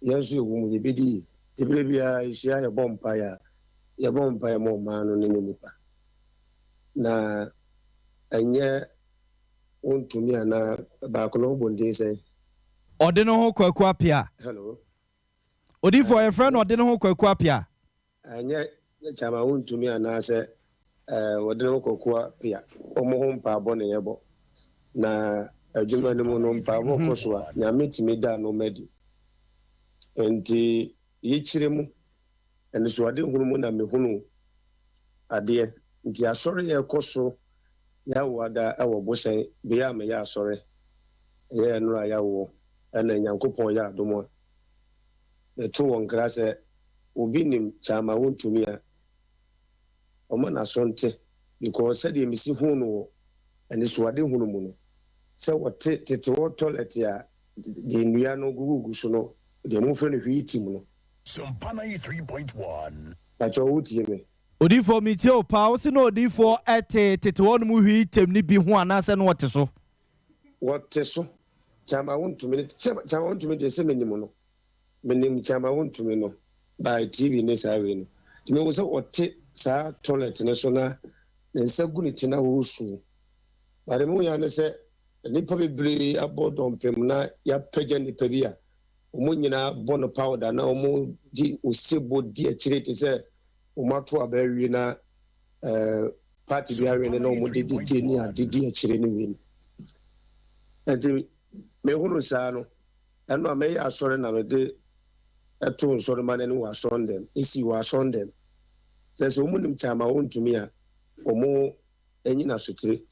yɛn nso yɛwɔ mu, yɛbɛdi yie. Nti berɛ biara yɛhyia a yɛbɔ mpaeɛ a, yɛbɔ mpaeɛ ma ɔman no ne ne nnipa. Na ɛnyɛ Wontumi anaa? Baako no wobɔ ne din sɛn? Ɔde ne ho Kwaku Apia. Hello. Odiyifoɔ, yɛfrɛ no ɔde ne ho Kwaku Apia. Ɛnyɛ Kyama wontumi anaasɛ ɔde ne ho Kwaku Apia. Wɔn ho mpaabɔ na yɛbɔ. Na adwuma no mu no mpaabɔ kɔ so a, Nyame tumi da nnoɔma adi. Nti yikyerɛ mu, anisoadehunu mu na mehunu adeɛ. Nti asɔre a ɛkɔ so Yawoada wɔ Bohyɛn bea a meyɛ asɔre, ɛyɛ nnora Yawoɔ, ɛna Nyankopɔn yɛ adom a, meto wɔ nkra sɛ obi nim Kyama wontumi a, ɔma n'aso nte because sɛdeɛ mesi huu no wɔ anisoadehunu mu no, sɛ wɔte tete hɔ toilet a deɛ nnua no gugugu so no, deɛ mofrɛ no hwiitim no. Pakyɛw wotie me? Odiyifoɔ metie wo paa, wose na odiyifoɔ te tete hɔ nom hwii tem no bi ho anaasɛ na ɔte so? Wɔte so. Kyama wontumi no, Kyama wontumi deɛ sɛ menim no, menim Kyama wontumi no by TV ne saa wei no, nti mehu sɛ ɔte saa toilet no so na ne nsa gu ne ti na ɔresu. But deɛ mehu yɛ ara ne sɛ nnipa bebree abɔ dɔmpem na yɛapagya nnipa bi a wɔn nyinaa bɔ no powder na wɔde osebɔ di akyire te sɛ wɔato aba awie na party bi awene na wɔde dede ne ade di akyire ne wei no. Nti mehunu saa no, ɛno a mɛyɛ asɔre na mede ɛto nsɔrema no anim wɔ asɔndɛm, ɛsi wɔ asɔndɛm. Sɛ sɛ wɔn nim kyama wɔntumi a, wɔn anyi asotire.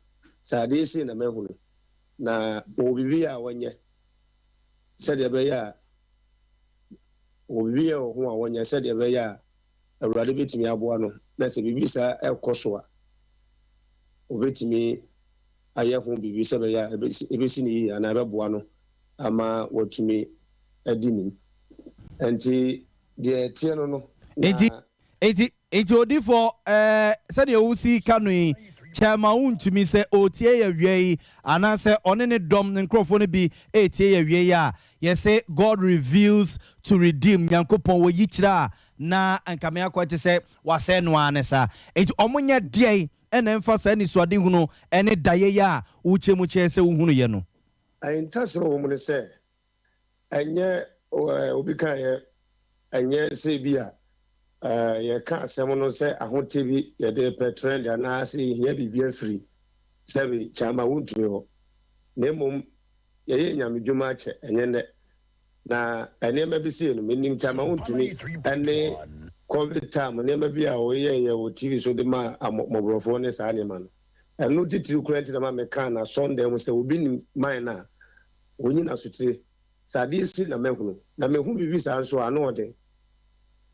Sɛ adeɛ sei na mahunu, na wɔwɔ biribi a wɔnyɛ sɛdeɛ ɛbɛyɛ a wɔwɔ biribi yɛ wɔ ho a wɔnyɛ sɛdeɛ ɛbɛyɛ a Awurade bɛtumi aboa no, na sɛ biribi saa rekɔ so a, ɔbɛtumi ayɛ ho biribi sɛ ɛbɛyɛ a ɛbɛsi no yie anaa ɛbɛboa no ama watumi adi nim. Nti deɛ ɛteɛ no no, na. Enti, enti, enti odifoɔ, ɛɛ, sɛdeɛ wosi ka no yi, kyɛrema wontumi, sɛ ɔretie yɛ awia yi, anaasɛ ɔne ne dɔm, ne nkorɔfoɔ no bi retie yɛ awia yi a, yɛse God reveals to redeem, Nyankopɔn wɔyi kyerɛ a, na anka me akɔ te sɛ wasɛe no ara ne saa. Enti ɔmo nyɛ deɛn na ɛmfa saa anisoadehunu ne daeɛ yi a wokyerɛ mu kyerɛ sɛ wohunuiɛ no? Ahintasɛm a ɛwɔ mu ne sɛ, ɛnyɛ obi kaeɛ, ɛnyɛ sɛ ebia yɛka asɛm no sɛ ahote bi yɛde repɛ trend anaasɛ yɛhia biribi afiri sɛbe kyama wontumi hɔ, na mmom yɛyɛ nyamedwuma akyɛ, ɛnyɛ nnɛ. Na nneɛma bi sei no, menim kyama wontumi ne covid time nneɛma bi a wɔyɛeɛ wɔ TV so de maa mmɔborɔfoɔ ne saa nneɛma no. Ɛno titiriw koraa nti na ma mekaa no asɔndan mu sɛ obi nim man no a, onyi n'asotire. Sɛ adeɛ si na mahunu, na mehu biribi saa nso a, ano ɔden.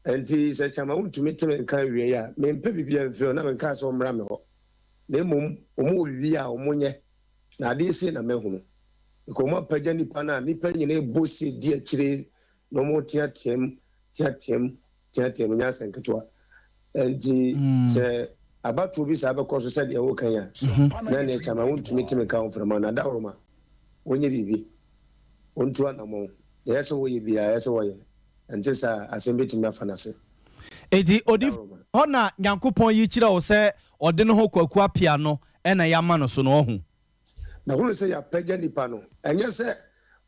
Ɛnti sɛ Kyama wontumi te me nka awiei a, mempɛ biribiara mfiri hɔ na menkaa sɛ ɔmmra me hɔ. Na mmom wɔn wɔ biribi a wɔnyɛ, na adeɛ sei na mahunu. Because wɔn apagya nnipa no a, nnipa nyinaa ɛbɔ se di akyire na wɔteateam, teateam, teateam, nyɛ asɛm ketewa. Ɛnti sɛ abatoɔ bi saa bɛkɔ so sɛdeɛ woka yi a, na ɛneɛ Kyama wontumi te me nka wɔ mframa no, adaworoma, wɔnyɛ biribi, wɔntu anamɔn, deɛ ɛyɛ sɛ wɔyɛ biara ɛyɛ sɛ wɔyɛ, ɛnte saa a asɛm bɛtumi afa n'ase. Enti odifo, Adaworoma. hɔ na Nyankopɔn yi kyerɛ wo sɛ ɔde ne ho Kwaku Appiah no na yɛama no so no, wahu. Na hunu sɛ yɛapagya nipa no, ɛnyɛ sɛ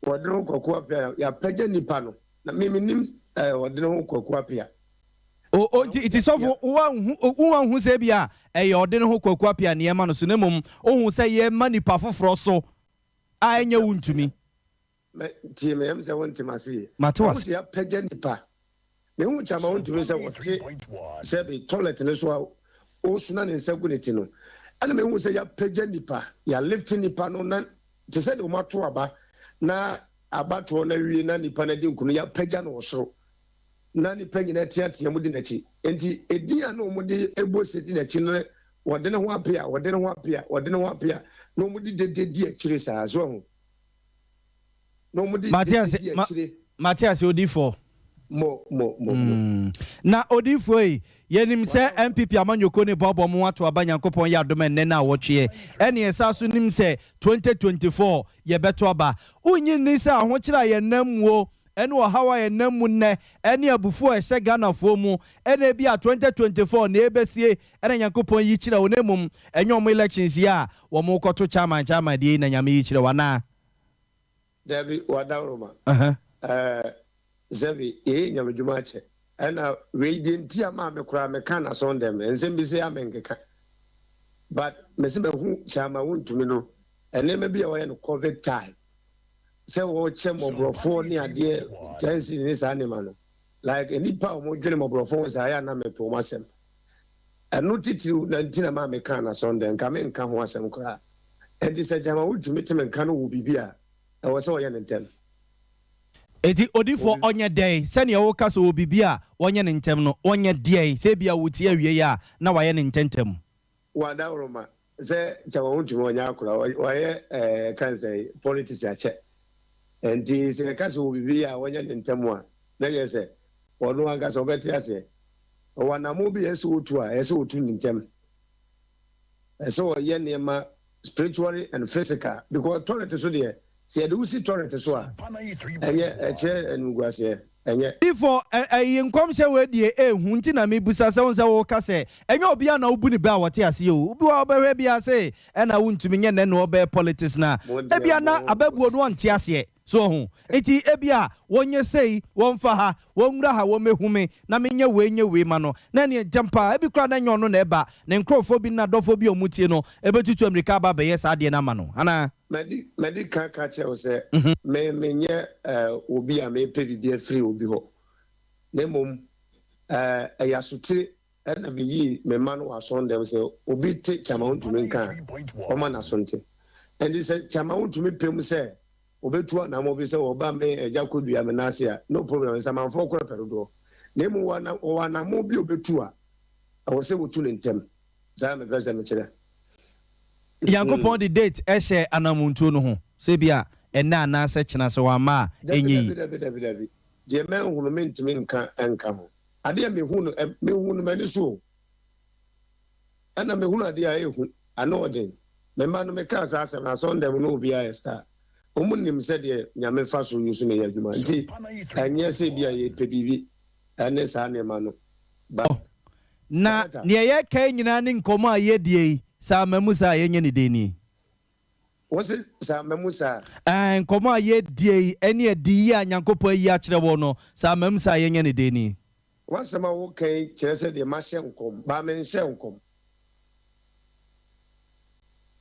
wɔde ne ho Kwaku Appiah, yɛapagya nipa no, na me mennim eh, wɔde ne ho Kwaku Appiah. O, o, nti, nti sɔfo, woanhu, woanhu sɛ ebia ɛyɛ ɔde ne ho Kwaku Appiah na yɛma no so, na mmom wohu sɛ yɛma nipa foforɔ so a ɛnyɛ wo ntumi. Mɛ, tie me, ɛm sɛ wonte m'ase yie. Mate wo Mahu ase. sɛ yɛapagya nipa. Mehu Kyama wontumi sɛ wɔte sɛbe toilet no so a ɔresuna ne nsa gu ne ti no. Ɛna mehu sɛ yɛapagya nipa, yɛalifte nipa no na te sɛ deɛ wɔato aba na abatoɔ no awie na nipa no adi nkono, yɛapagya no wɔ soro na nipa nyinaa teatea mu di n'akyi. Enti edin a na wɔde bɔ se di n'akyi no ne wɔde ne ho apea, wɔde ne ho apea, wɔde ne ho apea na wɔde dede di akyire saa. So wahu? Na wɔn de Mate dede ase, di ma, akyire. mate ase odifoɔ. Mo, mo, mo, mo. Mm. Na odiyifoɔ yi, yɛnim sɛ NPP amanyɔkuo no reboaboa mo ho ato aba Nyankopɔn yɛ adom a ɛnnɛ naawɔtweɛ, ɛne yɛsan so nim sɛ 2024 yɛbɛto aba. Wonnye nni sɛ ahokyerɛ a yɛnam muo ɛne ɔhaw a yɛnam mu nnɛ ɛne abufuo a ɛhyɛ Ghanafoɔ mu ɛna ebia 2024 nea ɛbɛsie ɛna Nyankopɔn yi kyerɛ wo na mmom ɛnyɛ wɔn elections yi a wɔn rekɔto chairman chairman deɛ yi na Nyame yi kyerɛ wo anaa? Dabi, w'adaworoma. Uh-huh. Ɛɛ, sɛbi, yɛyɛ nyamedwuma akyɛ. Ɛna wei deɛ nti a maa me koraa meka n'asɔndɛm no, nsɛm bi sei a menkeka. But mese mahu Kyama wontumi no, nneɛma bi a wɔyɛ no covid time, sɛ wɔkyɛ mmɔborɔfoɔ ne adeɛ, kyɛnse ne saa nneɛma no. Like nnipa a wɔdwene mmɔborɔfoɔ ho saa, ɛyɛ a na mepɛ wɔn asɛm. Ɛno titiriw na nti na maa mekaa n'asɔndɛm, nka menka ho asɛm koraa. Enti sɛ gyama wotumi te me nka no wɔ biribi a, ɛwɔ sɛ wɔyɛ no ntɛm. Enti Wɔ odifoɔ biribi. ɔnyɛ dɛn? Sɛdeɛ woka sɛ wɔ biribi a wɔnyɛ no ntɛm no, ɔnyɛ deɛn? Sɛ ebia wotie awiei a na wayɛ no ntɛntɛm. Wɔ adaworoma sɛ gyama wontumi ɔnyɛ akora, wayɛ ɛɛ yɛka no sɛn, politics akyɛ. Enti sɛ yɛka sɛ wɔ biribi a wɔnyɛ no ntɛm a, na kyerɛ sɛ ɔno ankasa ɔbɛte aseɛ. Ɔwɔ anammɔn bi a ɛsɛ sɛ ɔtu a, ɛsɛ sɛ ɔtu no ntɛm. Ɛsɛ ɔyɛ nneɛma spiritually and physical because toilet so deɛ sɛ yɛde wo si toilet so a ɛnyɛ ɛkyerɛ animguaseɛ ɛnyɛ. Difo ɛ ɛyi nkɔmhyɛ wei deɛ ehu nti na me busa sɛ wohu sɛ wo ka sɛ ɛnyɛ obiara na wobu ne bɛ a wɔte aseɛ o obi wɔ hɔ a wobɛhwɛ biara se ɛna wontumi nyɛ nɛ na ɔbɛyɛ politics na Mo deɛ ebia na mo. abɛbuo no ɔnte aseɛ. So wahu? Enti ebia wɔnyɛ sei, wɔmfa ha, wɔnwura ha, wɔmmɛhu me, na menyɛ wei nyɛ wei ma no. Na ɛneɛ ntɛm pa ara, ebi koraa na ɛnyɛ ɔno na ɛba, ne nkorɔfoɔ bi ne n'adɔfoɔ bi a wɔtie no bɛtutu ammirika aba abɛyɛ saa adeɛ no ama no. Anaa? Madi, madi kan aka akyerɛ wo sɛ, me, menyɛ eh, obi a mepɛ biribi afiri obi hɔ, na mmom eh, ɛyɛ asotire na meyii me mma no wɔ asɔndɛm sɛ obi te Kyama wontumi nka a, ɔma n'aso nte. Enti sɛ Kyama wontumi pɛ mu sɛ Obetu anamɔ bi sɛ wɔba me agya kodua me nan ase a, no problem, nsamanfoɔ koraa pɛ dodoɔ. Na mmom wɔwɔ anamɔ bi a obetu a, ɛwɔ sɛ wotu no ntɛm. Saa na mepɛ sɛ mekyerɛ. Nyankopɔn de date hyɛ anamontuo no ho, sɛ ebia ɛnnɛ anaasɛ kyena, sɛ wamma a, Dabi, ɛnyɛ dabi, yie. dabi, dabi, dabi. Deɛ manhu no, mentumi nka nka ho. Adeɛ a mehu no, mehu no m'ani so o. Ɛna mehunu adeɛ a ɛyɛ hu, ano ɔden. Me mma no mekaa saa asɛm no asɔndɛm no obiara yɛ star. Wɔn nim sɛdeɛ Nyame fa so use me yɛ adwuma nti ɛnyɛ sɛ ebia yɛpɛ biribi ɛne saa nneɛma no but Na Director. neɛ yɛreka yi nyinaa ne nkɔmmɔ a yɛdie yi, sɛ amma mu saa a yɛnyɛ no dɛn nie? Wo se sɛ amma mu saa a? Ɛɛ, nkɔmmɔ a yɛdie yi ɛne adiyi a Nyankopɔn ayi akyerɛ wo no, sɛ amma mu saa a yɛnyɛ no dɛn nie? W'asɛm a woka yi kyerɛ sɛ deɛ mahyɛ nkɔm, but menhyɛɛ nkɔm.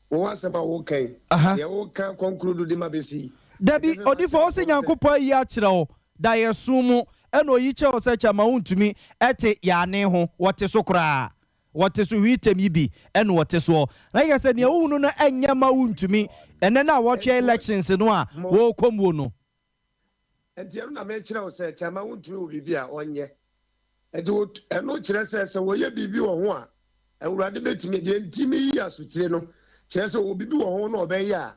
Wo w'asɛm a woka yi, deɛ woka kɔnkrodu de ma bɛsi yi, Dabi, ɛkyerɛ sɛ mahyɛ odifoɔ, wo se nkɔm sɛ. Nyankopɔn ayi akyerɛ wo daeɛso mu, ɛna oyi kyerɛ wo sɛ kyɛ ma wontumi ɛte yaane ho, wɔte so koraa. wɔte so hwiitam yi bi ɛna wɔte soɔ. Na yɛ sɛ nea wohunu no ɛnyɛ ma wontumi ɛnɛ no a wɔtwɛ elections no a wɔrekɔ muo no. Nti ɛno na mekyerɛ wo sɛ kyɛma wontumi wɔ biribi a ɔnyɛ. Nti ɛno kyerɛ sɛ sɛ wɔyɛ biribi wɔ ho a, Awurade bɛtumi. Deɛ nti meyi asotire no kyerɛ sɛ ɔwɔ biribi wɔ ho na ɔbɛyɛ a,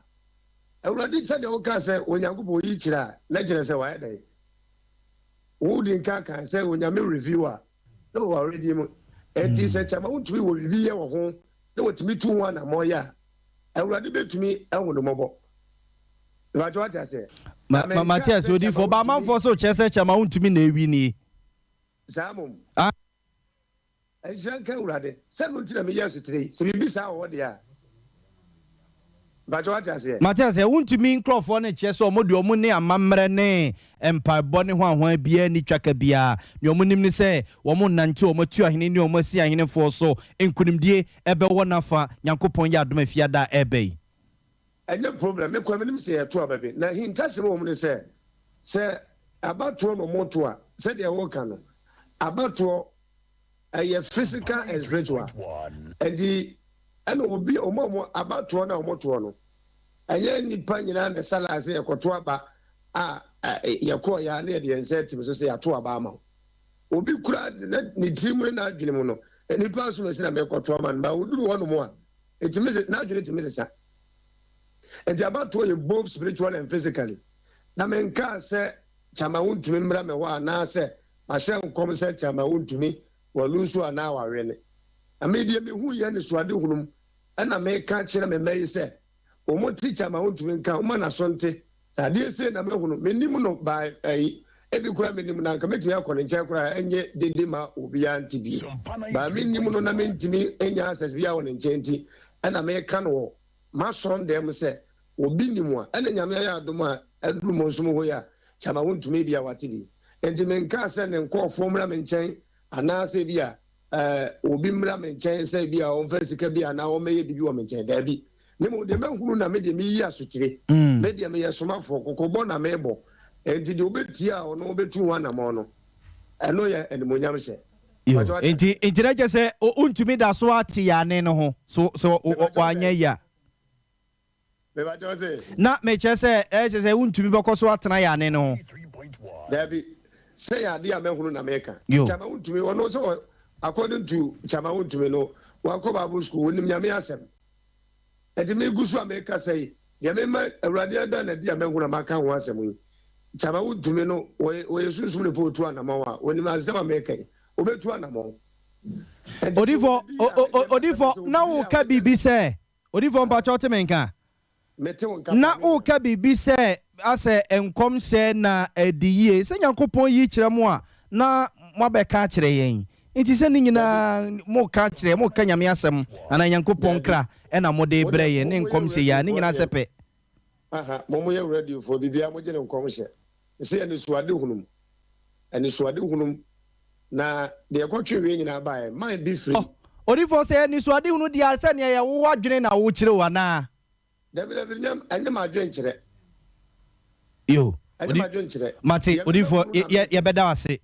Awurade, sɛdeɛ wokaa sɛ Onyankopɔn yi kyerɛ a, na kyerɛ sɛ wayɛ dɛn? Wodi nka kan sɛ Onyame review a, na wɔ already mu. Nti sɛ kyɛma wontumi wɔ biribi yɛ wɔ ho na wɔtumi tu ho anammɔn yɛ a, Awurade bɛtumi ahu no mmɔbɔ. Mepakyɛ wate aseɛ? Na menkaa Mate aseɛ sɛ odiyifoɔ, kyɛma ba wontumi. amanfoɔ so kyerɛ sɛ kyɛma wontumi na ɛwi nie. Saa mmom. Ah. Nhyira nka Awurade, sɛ ɛno nti na meyɛ asotire yi, sɛ biribi saa wɔ hɔ deɛ a. Mpakyɛ wate aseɛ? Mate aseɛ, wontumi nkurɔfoɔ no kyerɛ sɛ wɔn deɛ wɔn ne amammerɛ ne mpaebɔ ne hwanhwan biara nni twaka biara, nea wɔn nim ne sɛ wɔn nnante wɔn atuahene ne wɔn asiahenefoɔ so, nkunimdie ɛbɛwɔ n'afa, Nyankopɔn yɛ adom a Fiada a ɛreba yi. Ɛnyɛ problem, me koraa menim sɛ yɛto aba bi, na ahintasɛm a ɛwɔ mu ne sɛ, sɛ abatoɔ na wɔto a, sɛdeɛ woka no, abatoɔ ɛyɛ physical and spiritual, ɛnti ɛna obi, wɔn a wɔn abatoɔ no a wɔtoɔ no, ɛnyɛ nnipa nyinaa na ɛsa line sɛ yɛkɔto aba a, yɛkɔɔ yɛ a na yɛde yɛn nsa atim so sɛ yɛato aba ama wo. Obi koraa ne tirim ne n'adwene mu no, nnipa asomasi na mekɔto ama no, ba oduru hɔnom a, ɛtumi se, n'adwene tumi sesa. Nti abatoɔ yɛ both spiritual and physically. Na menkaa sɛ Kyama wontumi mmra me hɔ anaasɛ mahyɛ nkɔm sɛ Kyama wontumi walusu anaa wawene. Na me deɛ mehu yɛ anisoadehunu mu ɛna meka kyerɛ me mma yi sɛ wɔn te Kyama wontumi nka wɔma n'aso nte sɛ adeɛ sei na mahunu. Mennim no by ɛyi ebi koraa menim no anka mɛtumi akɔ ne nkyɛn koraa ɛnyɛ dede ma obiara nte bi. By mennim no na mentumi nya access biara wɔ ne nkyɛn nti ɛna meka no wɔ M'asɔn dɛm sɛ obi nim a ɛna Nyame ayɛ adom a aduru mo nso mo hɔ yi a kyama wontumi ebia wate bi nti menkaa sɛ ne nkɔɔfoɔ mmra me nkyɛn anaa sɛ ebia eh obi mmra me nkyɛn sɛ ebia ɔmfa sika bi anaa ɔmmɛyɛ biribi wɔ me nkyɛn daabi ne mmom deɛ mahunu na me deɛ meyi asotire me deɛ meyɛ somafoɔ kɔkɔbɔ na mebɔ nti deɛ ɔbɛtie a ɔno ɔbɛtu ho anamɔn no ɛno yɛ animuonyam hyɛ. Yo, nti nti na kyerɛ sɛ wontumi da so ate yane no ho so so wanyɛ yi a. Na mekyerɛ sɛ ɛkyerɛ sɛ wontumi bɛkɔ so atena yane no ho. Dabi, sɛ yɛ adeɛ a mɛhunu na meka. Yo. Kyama wontumi ɔno sɛ according to Kyama wontumi no wakɔ Bible school onim Nyame asɛm. Ɛnti megu so a mekasa yi deɛ mema Awurade ada no adi a mahunu a maka ho asɛm yi Kyama wontumi no wɔyɛ sunsum ne pɛ otu anamɔn a onim asɛm a meka yi obetu anamɔn. Ɛnti sɛ Odifo, obi a medeɛ masɛm odifo, sɛ na obi a woka medeɛ biribi sɛ, odifo mpakyɛ wote me nka? Mete wo nka Na paa me nua. woka biribi sɛ asɛ nkɔmhyɛ na adi yie, sɛ Nyankopɔn yi kyerɛ mo a na moabɛka akyerɛ yɛn. Nti sɛ ne Dabi. nyinaa moka kyerɛ, moka Nyame asɛm anaa Nyankopɔn Dabi. kra ɛna mode Mo brɛ deɛ yɛn mo ne moyɛ nkɔmhyɛ yi a, ne radiofoɔ nyinaa sɛ deɛ pɛ. aha mo moyɛ radiofoɔ biribiara mogye no nkɔmhyɛ. Sɛ anisoadehunu mu, anisoadehunu mu na deɛ ɛkɔtwee wei nyinaa baeɛ, man bi firi. Odiyifoɔ, sɛ anisoadehunu deɛ a, sɛ nea ɛyɛ wo adwene na wokyerɛ o anaa? Dabi, dabi, nyɛ, ɛnyɛ m'adwenkyerɛ. Yo, Ɛnyɛ odi, m'adwenkyerɛ. mate, Deɛ odiyifoɔ, mebɛhunu na yɛ, meka. yɛbɛda wo ase.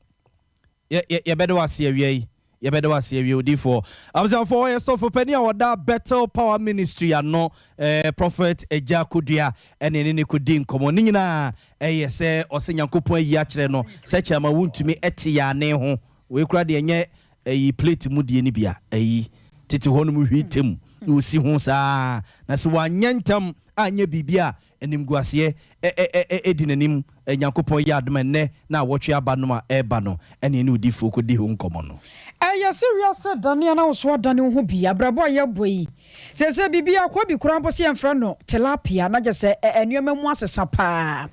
Yɛ, yɛ, yɛbɛda wo ase awia yi. Yɛbɛda wo ase awia, odiyifoɔ. Abusuafoɔ, ɔyɛ sɔfo panin a ɔda Bethel Power Ministry ano, eh, Prophet Agya Kodua, ɛne ɛne ne kɔdi nkɔmmɔ. Ne nyinaa ɛyɛ sɛ ɔsɛ Nyankopɔn ayi akyerɛ no sɛ kyɛma wontumi ɛte yɛane ho. Wei koraa deɛ ɛnyɛ ɛyi plate mu deɛ no bi a, ɛyi tete hɔ nom hwi tem na ɔsi ho saa. Na sɛ wanyɛ ntɛm anyɛ biribi a, animguaseɛ ɛ di n'anim. Nyankopɔn yɛ adom a ɛnnɛ na awɔtwe aba nom a ɛreba no ɛne ɛne odiyifoɔ kɔdi ho nkɔmmɔ no. Ɛyɛ sɛ wiase dane a na wo nso adane wo ho bi. Abrabɔ a yɛbɔ yi, seesei biribiara kɔ bi koraa mpo sɛ yɛmfrɛ no tilapia na kyerɛ sɛ nneɛma mu asesa paa.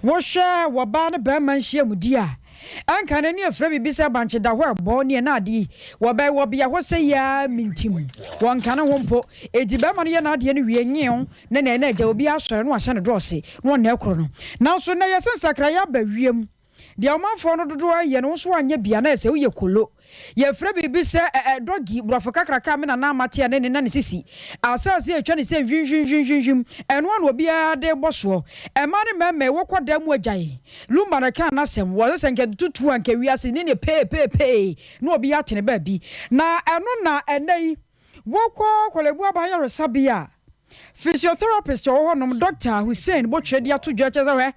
Wohwɛ ɔbaa ne barima nhyiamudi a, ɛnka no ne yɛfrɛ biribi sɛ bankye da hɔ ɛbɔ ne ɛna ade yi, wɔbɛn wɔ bea hɔ sɛ yi ara mintim. Wɔnka ne ho mpo. Enti barima no yɛ n'adeɛ no wie nyew ne nea na agya obi asɔre na wahyɛ no drɔse na ɔnna ɛkoro no. Nanso nnɛ yɛse nsakraeɛ aba wiem. Deɛ ɔmanfoɔ no dodoɔ reyɛ no, wo nso woanyɛ bi a, na ɛsɛ woyɛ kolo. Yɛfrɛ biribi sɛ ɛ ɛ dɔgi, borɔfo kakraka a me nana ama te a ne ne na ne sisi. Asase a ɛtwa ne sɛ hwimhwimhwimhwim, ɛno ara na obiara de rebɔ soɔ. Mmaa ne mmarima yi, wokɔ dan mu a gyae. Lumba na ɛkaa n'asɛm, wɔse sɛ nka tutuo a nka wiase ne ne peepeepee na obiara te ne baabi. Na ɛno na ɛnnɛ yi, Wokɔ Korle-Bu Aban Ayaresabea a, physiotherapist a ɔwɔ hɔnom, Dɔkta Hussein Botwe de ato dwa kyerɛ sɛ, hwɛ,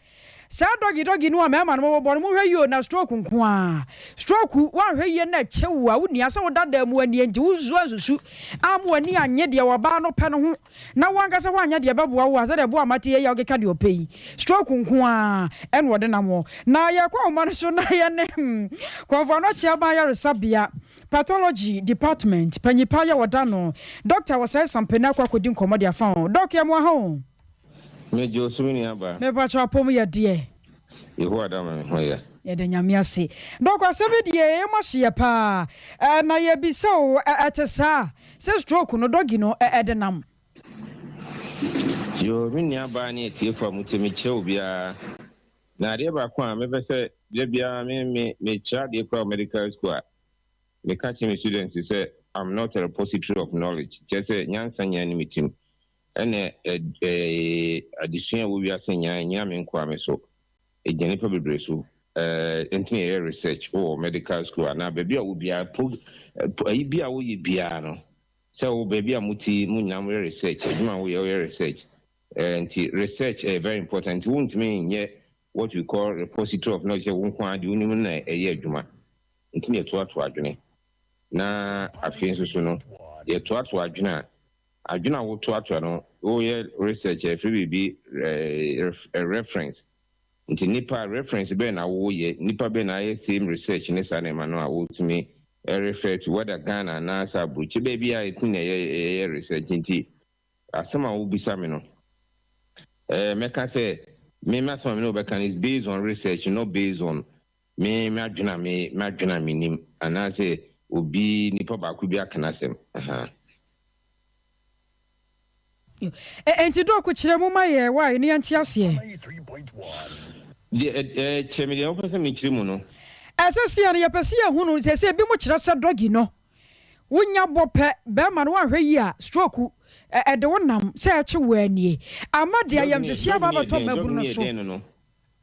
saa dɔgi-dɔgi no a mmarima no bobɔ no, monhwɛ yie o, na stroke nko ara. Stroke, woanhwɛ yie na ɛkyɛ wo a, wonni asɛ woda dan mu anie nti wonsu ansusu amma w'ani annye deɛ ɔbaa no pɛ no ho na wo ankasa woanyɛ deɛ ɛbɛboa wo a, sɛdeɛ ɛboa Mate yi a ɔkeka deɛ ɔpɛ yi, stroke nko ara na ɔde nam hɔ. Na yɛkɔ ahoma no so na yɛne hmm, Kɔmfo Anɔkye Aban Ayaresabea Pathology Department panyin pa yɛ ɔda no, Dɔkta Osei Sampene akɔ akɔdi nkɔmmɔ de afa ho. Dɔk, yɛ mo aha o. Me gye wo so me nua baa. Me pakyɛw apɔm yɛ deɛ. Yehowa da ma me ho yɛ. Yɛda Nyame ase. Dɔk asɛm yi deɛ ɛyɛ mu ahyeɛ paa. Na yɛbisa o, ɛte saa sɛ stroke no dɔgi no ɛde nam? Yoo me nua baa ne atiefo a motie me kyerɛ obiara na adeɛ baako a mepɛ sɛ da biara me me mekyerɛ adeɛ koraa wɔ medical school a meka kyerɛ me students sɛ I'm not a repository of knowledge kyerɛ sɛ nyansa nyinaa nni me tirim ɛna adesua a ɛwɔ wiase nyinaa nnyina me nkoa me so ɛgyina nnipa bebree so ɛnti na yɛyɛ research wɔ medical school anaa baabi a wɔ biara prog ayi bi a woyɛ biara no sɛ wo baabi a mote yi mo nyinaa moyɛ research adwuma a woyɛ woyɛ research nti research ɛyɛ very important nti wontumi nyɛ what we call repository of knowledge sɛ wo nko ara deɛ wonim no na ɛyɛ adwuma nti na yɛtoatoa adwene na afei nso so no yɛtoatoa adwene a adwene a wotoatoa no woyɛ research a ɛfiri biribi reference nti nipa reference bɛn na woyɛ nipa bɛn na ayɛ same research ne saa nneɛma no a wotumi refer to whether Ghana anaasɛ aburokyi baabi a yɛtumi na ɛyɛ research nti Asɛm a wobisa me no, eh, mɛka sɛ me m'asɛm a me ne wo bɛka no is based on research not based on me m'adwene a me m'adwene a menim anaasɛ obi nipa baako bi aka n'asɛm. Ahaa. Enti Doc kyerɛ mu ma yɛ why na yɛnte aseɛ. Deɛ ɛ ɛ kyerɛ me deɛ wopɛ sɛ mekyerɛ mu no. Ɛsɛ sɛ yɛn yɛpɛ sɛ yɛhunu seesei ebinom kyerɛ sɛ doggy no Wo nya bɔ pɛ bɛɛma no woanhwɛ yie a stroke ɛde wo nam sɛ ɛkye wo ara nie. Ama de Dog ne ayamhyehyeɛ dog aba ne yɛ abɛtɔ dɛn? Dog mmabunu ne no yɛ so. dɛn no no?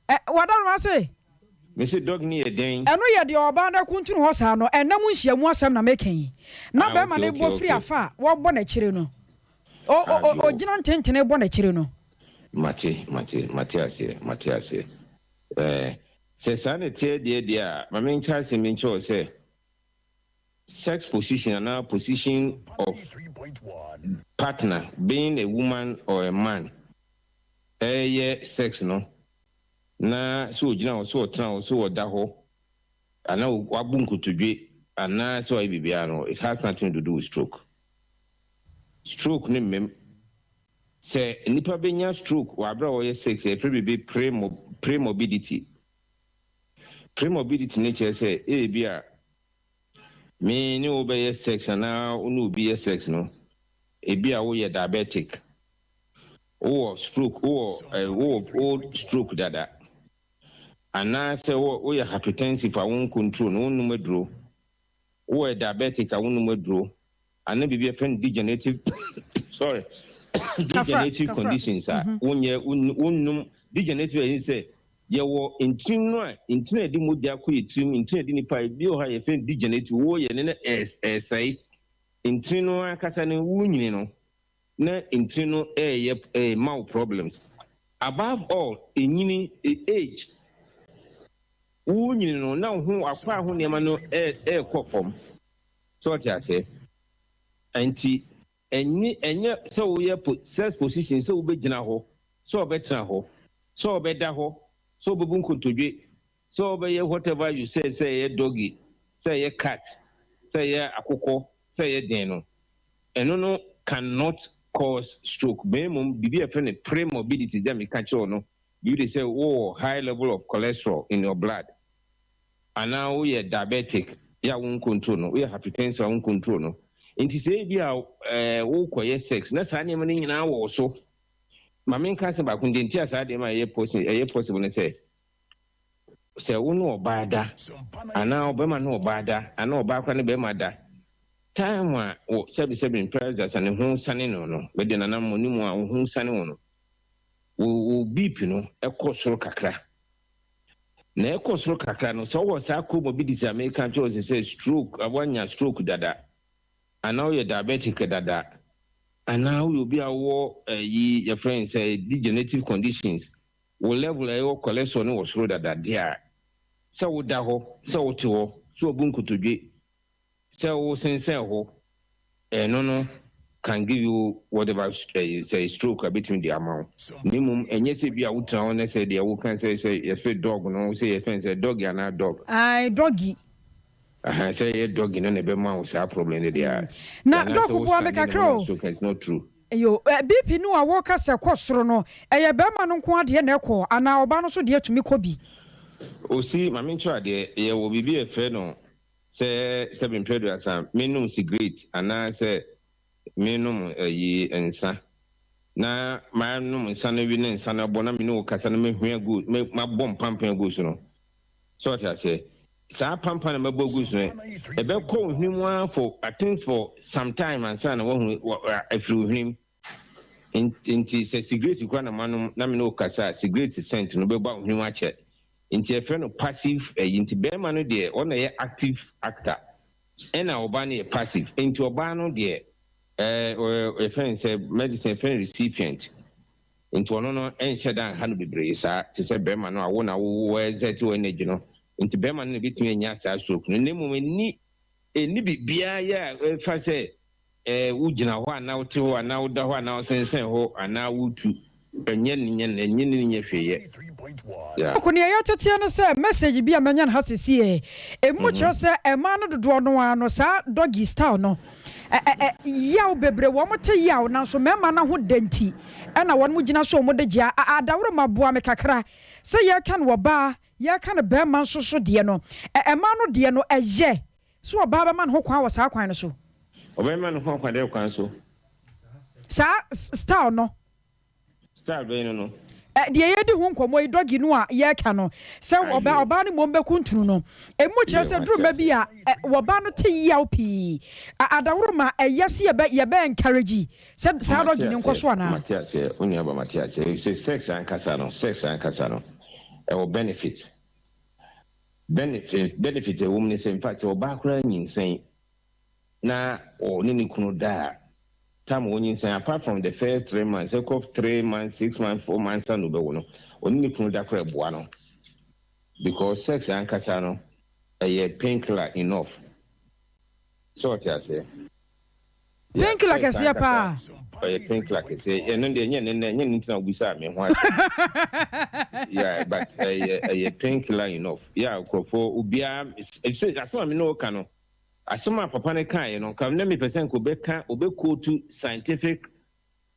Ɛ wada no ase? Mese dog ne yɛ dɛn? Ɛno yɛ deɛ ɔbaa no akuntunu hɔ saa no, ɛnna mu nhyiamu asɛm na meka yi. Na Ah bɛɛma okay no okay bɔ firi okay. afa a wɔbɔ n'akyire no. O o Ah o yoo. ogyina ntentene bɔ n'akyire no. Mate mate mate aseɛ mate aseɛ. Ɛɛ sɛ saa na ɛteɛ deɛ deɛ a, ma menka asɛm bi nkyerɛ wo sɛ, Sex position anaa position of partner being a woman or a man ɛreyɛ sex no na sɛ ɔgyina hɔ, sɛ ɔtena hɔ, sɛ ɔda hɔ anaa wabu nkotodwe anaa sɛ wayɛ biribiara no it has nothing to do with stroke. Stroke no mmam. Sɛ nnipa bɛnya stroke wɔ aberɛ a wɔyɛ sex a yɛfrɛ biribi pre-morbidity. Pre-morbidity no kyerɛ sɛ ebia me ne wo bɛyɛ sex anaa wo ne obi yɛ sex no, ebia woyɛ diabetic, wowɔ stroke, wowɔ eh, wowɔ old stroke dada, anaasɛ woyɛ hypertensive a wo control no, wonnom aduro, wowɔ diabetic a wonnom aduro, anaa biribi a yɛfrɛ no degenerative sorry degenerative conditions a wonyɛ wonnom degenerative ɛyɛ sɛ yɛwɔ ntini no a ntini a ɛde mogya kɔ yɛ tirim ntini a ɛde nipa ebi wɔ hɔ a yɛfrɛ no degenerative wɔyɛ ne na ɛsɛe ntini no ankasa no wonyini no na ntini no ɛyɛ ɛma wo problems above all enyini age wonyini no na wo ho akɔ ho nneɛma no ɛɛkɔ fam. So ɔte aseɛ? Ɛnti, ɛnye, ɛnyɛ sɛ woyɛ po, sex position, sɛ wobɛgyina hɔ, sɛ ɔbɛtena hɔ, sɛ ɔbɛda hɔ, sɛ ɔbɛbu nkotodwe, sɛ ɔbɛyɛ whatever you said, sɛ ɛyɛ doggy, sɛ ɛyɛ cat, sɛ ɛyɛ akokɔ, sɛ ɛyɛ den no, ɛno no can not cause stroke. Na mmom, biribi a yɛfrɛ no pre-morbidity, deɛ meka kyerɛ wo no, biribi te sɛ wowɔ high level of cholesterol in your blood, anaa woyɛ diabetic yɛ a wo ncontrol no, woyɛ hypertensive a wo ncontrol no. Nti sɛ ebi a ɛɛ wokɔyɛ sex na saa nneɛma no nyinaa wɔ wo so. Ma menka asɛm baako deɛ nti a saa nneɛma a ɛyɛ possible ɛyɛ possible ne sɛ. Sɛ wo ne ɔbaa da, anaa ɔbarima ne ɔbaa da, anaa ɔbaa koraa ne barima da, time a wɔ sɛbesɛbe mprɛdasa ne ho sane no no, mede nana mo ne mu a wo ho sane wo no, wo wo BP no kɔ soro kakra. Na ɛkɔ soro kakra no, sɛ wowɔ saa comorbidities a meka kyerɛ wo sɛ sɛ stroke, woanya stroke dada, anaa woyɛ diabetic dada, anaa woyɛ obi a wowɔ ɛyi yɛfrɛ no sɛ degenerative conditions, wo level a ɛwɔ cholesterol no wɔ soro dada deɛ a, sɛ woda hɔ, sɛ wote hɔ, sɛ wobu nkotodwe, sɛ wosensɛn hɔ, ɛno no can give you whatever sɛ stroke a bɛtumi de ama wo. Na mmom ɛnyɛ sɛ bi a wotena hɔ na sɛ deɛ woka sɛ sɛ yɛfrɛ dog no sɛ yɛfrɛ no sɛ doggy anaa dog. Ae, doggy. Aha, sɛ ɛyɛ doggy no na ɛbɛma wo saa problem no deɛ a, Na anaasɛ doc wo boa me standing na kakra ɛma wo o. stroke it's not true. Yo, BP no a woka sɛ kɔ soro no, ɛyɛ barima no nko ara deɛ na ɛkɔ anaa ɔbaa no nso deɛ tumi kɔ bi? Osi, ma menkyerɛ adeɛ, yɛwɔ biribi a yɛfrɛ no sɛ sɛbe mprɛ aduasa menom sigaret anaa sɛ menom ayi nsa na manom nsa no awie na nsa no abɔ na me ne wo kasa na mahua agu mabɔ mpampan agu so no, so ɔte aseɛ? Saa pampan na mabɔ agu so no, ɛbɛkɔ wo hwene mu ara for I think for some time ansa na wahu afiri wo hwene mu. Nti sɛ sigaret koraa na manom na me ne wo kasa a, sigaret scent no bɛba wo hwene mu akyɛ. Nti yɛfrɛ no passive ayi. Nti bɛrima no deɛ ɔna yɛ active actor, ɛna ɔbaa no yɛ passive. Nti ɔbaa no deɛ yɛfrɛ no sɛ medicine yɛfrɛ no recipient. Nti ɔno no ɛnhyɛ da nha no bebree saa te sɛ bɛrima no a wo na wo exert wo energy no. Nti bɛrima no na ebetumi anya saa stroke no. Na mmom ɛnni ɛnni biribiara yɛ a ɛfa sɛ wogyina hɔ anaa wote hɔ anaa woda hɔ anaa wosensɛn hɔ anaa wotu. Ɛnyɛ ne nyɛ ɛnyɛ ne nyɛ hwee yɛ. Yeah. Ɔko nea yɛteteɛ ne sɛ message bi a manya no ha sesie emu kyerɛ sɛ mmaa no dodoɔ no ara no saa doggy style no ɛ ɛ ɛ yaw bebree wɔn te yaw nanso mmarima no ho dɛ nti ɛna wɔn gyina so wɔn de gye a adaworoma boa me kakra sɛ yɛreka no ɔbaa yɛreka no barima nso so deɛ no ɛ mmaa no deɛ no ɛyɛ sɛ ɔbaa bɛma ne ho kwan wɔ saa kwan no so. Ɔbɛma ne ho kwan dɛ kwan so. Saa style no. Style bɛn no no? Deɛ yɛredi ho nkɔmmɔ yi, doggy no a yɛreka no, sɛ ɔbaa ɔbaa no mmom bɛkuntunu no, ɛmu kyerɛ sɛ duru mma bi a wɔbaa no te yaw pii. Adaworo ma ɛyɛ sɛ yɛbɛ yɛbɛ encourage sɛ saa doggy no nkɔ so anaa? Mate aseɛ, wo nua ba, mate aseɛ. Sɛ sex ankasa no, sex ankasa no, ɛwɔ benefit. Benefit, benefit a ɛwɔ mu ne sɛ, in fact, sɛ ɔbaa koraa nyinsɛn na ɔne ne kunu da a, time a ɔnyinsɛn, apart from the first 3 months, ɛkɔ 3 months, 6 months, 4 months na ɔbɛwo no, ɔne ne kunu da koraa ɛboa no. Because sex ankasa no, ɛyɛ painkiller enough. So ɔte aseɛ? Painkiller kɛseɛ paa. Ɔyɛ painkiller kɛseɛ. Ɛno deɛ ɛnyɛ ne nɛ, ɛnyɛ ne ntina obisa me ho asɛm. Yeah, but ɛyɛ painkiller enough. Yeah, nkurɔfoɔ obiara sɛ asɛm a me ne wo ka no, asɛm a papa no kaeɛ no, nka na mepɛ sɛ nka obɛka obɛquote scientific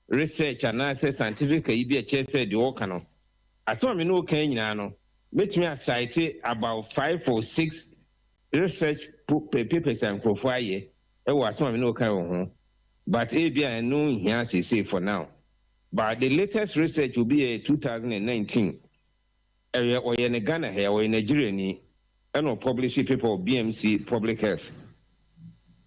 research anaasɛ scientific ayi bi a ɛkyerɛ sɛ deɛ ɔka no, asɛm a me ne wo ka nyinaa no, mɛtumi acite about five or six research papers a nkurɔfoɔ ayɛ ɛwɔ asɛm a me ne wo ka wɔ ho, but ebi a ɛno nhia seesei for now. But the latest research will be yɛ 2019. Ɛyɛ ɔyɛ ne Ghana ha, ɔyɛ Nigeria ni, ɛna ɔpublish paper of BMC Public Health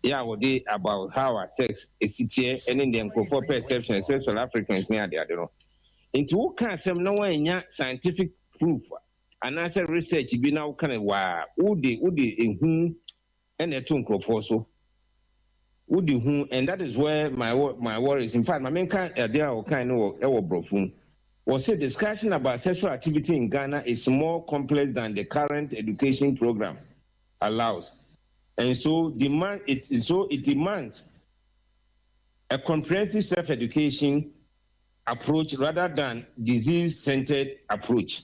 yɛ a wɔde about how our sex esi teɛ ɛne deɛ nkurɔfoɔ perception especially Africans ne adeade no. Nti woka asɛm na woanya scientific proof anaasɛ research bi na woka no waa, wode ehu ɛna ɛto nkurɔfoɔ so, wode hu, and that is where my worry is. In fact, maame nka adeɛ a ɔkan no wɔ ɛwɔ borɔfo mu. Wɔse discussion about sexual activity in Ghana is more complex than the current education program allows, and so it demands a comprehensive self-education approach rather than disease-centered approach.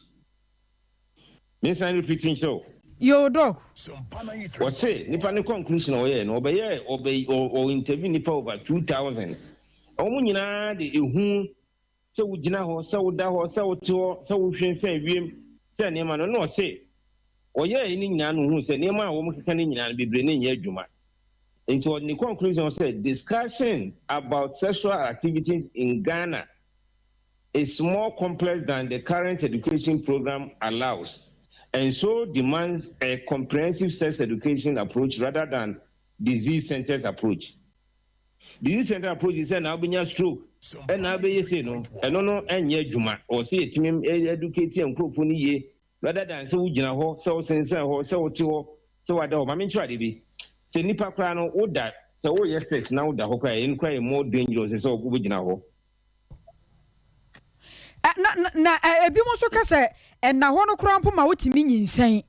Mensan repeating kyerɛw. Yo, doc. Wɔse nipa ne conclusion a ɔyɛ no, ɔbɛyɛ ɔbɛ ɔ interview nipa over 2,000. Wɔn nyinaa de ehu sɛ wogyina hɔ, sɛ woda hɔ, sɛ wote hɔ, sɛ wohwɛ sɛ wiem sɛ nneɛma no, na ɔse ɔyɛɛ ne nyinaa no hu sɛ nneɛma a wɔn keka no nyinaa no bebree ne nyɛ adwuma. Nti ɔde ne conclusion sɛ discussion about sexual activities in Ghana is more complex than the current education program allows. and so demands a comprehensive sex education approach rather than disease centered approach. Disease centered approach sɛ na wobɛnya stroke ɛna wobɛyɛ sei no, ɛno no ɛnyɛ adwuma. Ɔwɔ sɛ yɛtumi educate yɛn nkurɔfoɔ no yie rather than sɛ wogyina hɔ, sɛ wosensɛn hɔ, sɛ wote hɔ, sɛ wada hɔ. Ma menkyerɛ ade bi, sɛ nipa koraa no woda, sɛ woyɛ sex na woda hɔ koraa, ɛno koraa yɛ more dangerous sɛ wobɛgyina hɔ. Na ebi mo nso ka sɛ ɛna hɔ no koraa mpo ma wotumi nyinsɛn.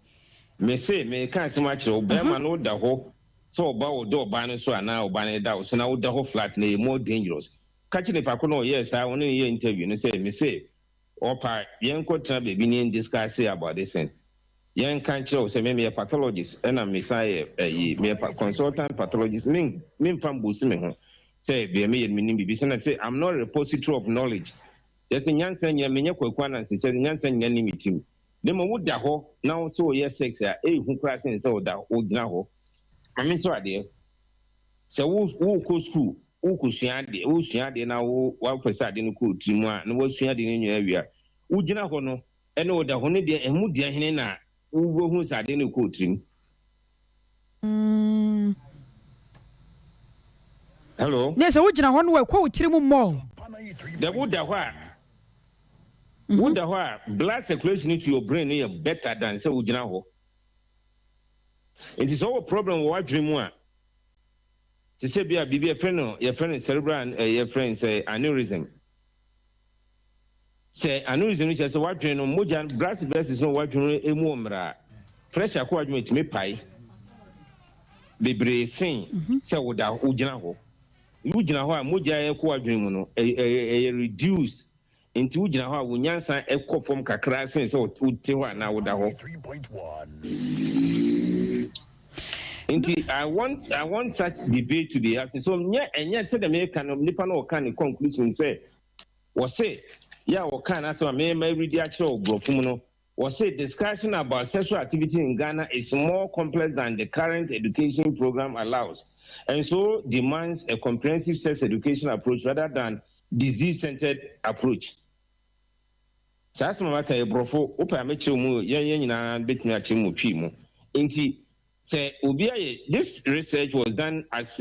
Me se meka asɛm akyerɛ wo, bɛrima no woda hɔ sɛ ɔba wo dɔ ɔbaa no so anaa ɔbaa no da wo so na woda hɔ flat na ɛyɛ more dangerous. Ka kyerɛ nipa ko na ɔyɛɛ saa, ɔne ne yɛ interview no sɛ me se ɔpa yɛnkɔ tena baabi ne yɛn discuss about this thing. Yɛnka nkyerɛ wo sɛ me meyɛ pathologist ɛna mesan yɛ ɛyi, meyɛ consultant pathologist. Memfa mbosi me ho sɛ deɛ meyɛ no menim biribi sɛ na sɛ I'm not a repository of knowledge. Kyerɛ sɛ nyansa nyina menyɛ Kwaku Ananse, kyerɛ sɛ nyansa nyina ne me tirim, na mmom woda hɔ na wo sɛ woyɛ sex a, ɛyɛ koraa sen sɛ woda wogyina hɔ. Ma menkyerɛ adeɛ, sɛ wo wokɔ school, wokɔsua adeɛ, wosua adeɛ na wo wapɛ sɛ adeɛ no kɔ tiri mu a, na wasua adeɛ no nyinaa wie a, wogyina hɔ no ɛne woda hɔ no deɛ, ɛmu deɛ hene na wobɛhu sɛ adeɛ no kɔ tirim? Hello? Ne sɛ wogyina hɔ no ɛkɔ wo tiri mu mmɔ. Dɛ woda hɔ a, woda hɔ a, blood circulation to your brain no yɛ better than sɛ wogyina hɔ. Nti sɛ wowɔ problem wɔ w'adwene mu a, te sɛ bi a biribi yɛfrɛ no cerebral, yɛfrɛ no sɛ aneurysm. Sɛ aneurysm no kyerɛ sɛ w'adwene no mogya, blood vessels no wɔ w'adwene no emu wɔ mmerɛ a pressure kɔ w'adwene tumi pae bebree sen sɛ woda wogyina hɔ. Wogyina hɔ a, mogya ɛkɔ w'adwene mu no ɛyɛ reduced, nti wogyina hɔ a, wo nyansa ɛkɔ fam kakra sen sɛ wote hɔ anaa woda hɔ. Nti I want such debate to be asked. So nyɛ ɛnyɛ sɛ dɛm ɛka no, nipa no ɔka ne conclusion sɛ wɔse yɛ a wɔka n'asɛm a mɛma awuridi akyerɛ wɔ borɔfo mu no, wɔse discussion about sexual activity in Ghana is more complex than the current education program allows and so demands a comprehensive sex education approach rather than disease-centered approach. Saa asɛm a maka yɛ borɔfo, wopɛ a mɛkyerɛ mu, yɛn nyinaa bɛtumi akyerɛ mu twi mu. Nti sɛ obi ayɛ this research was done as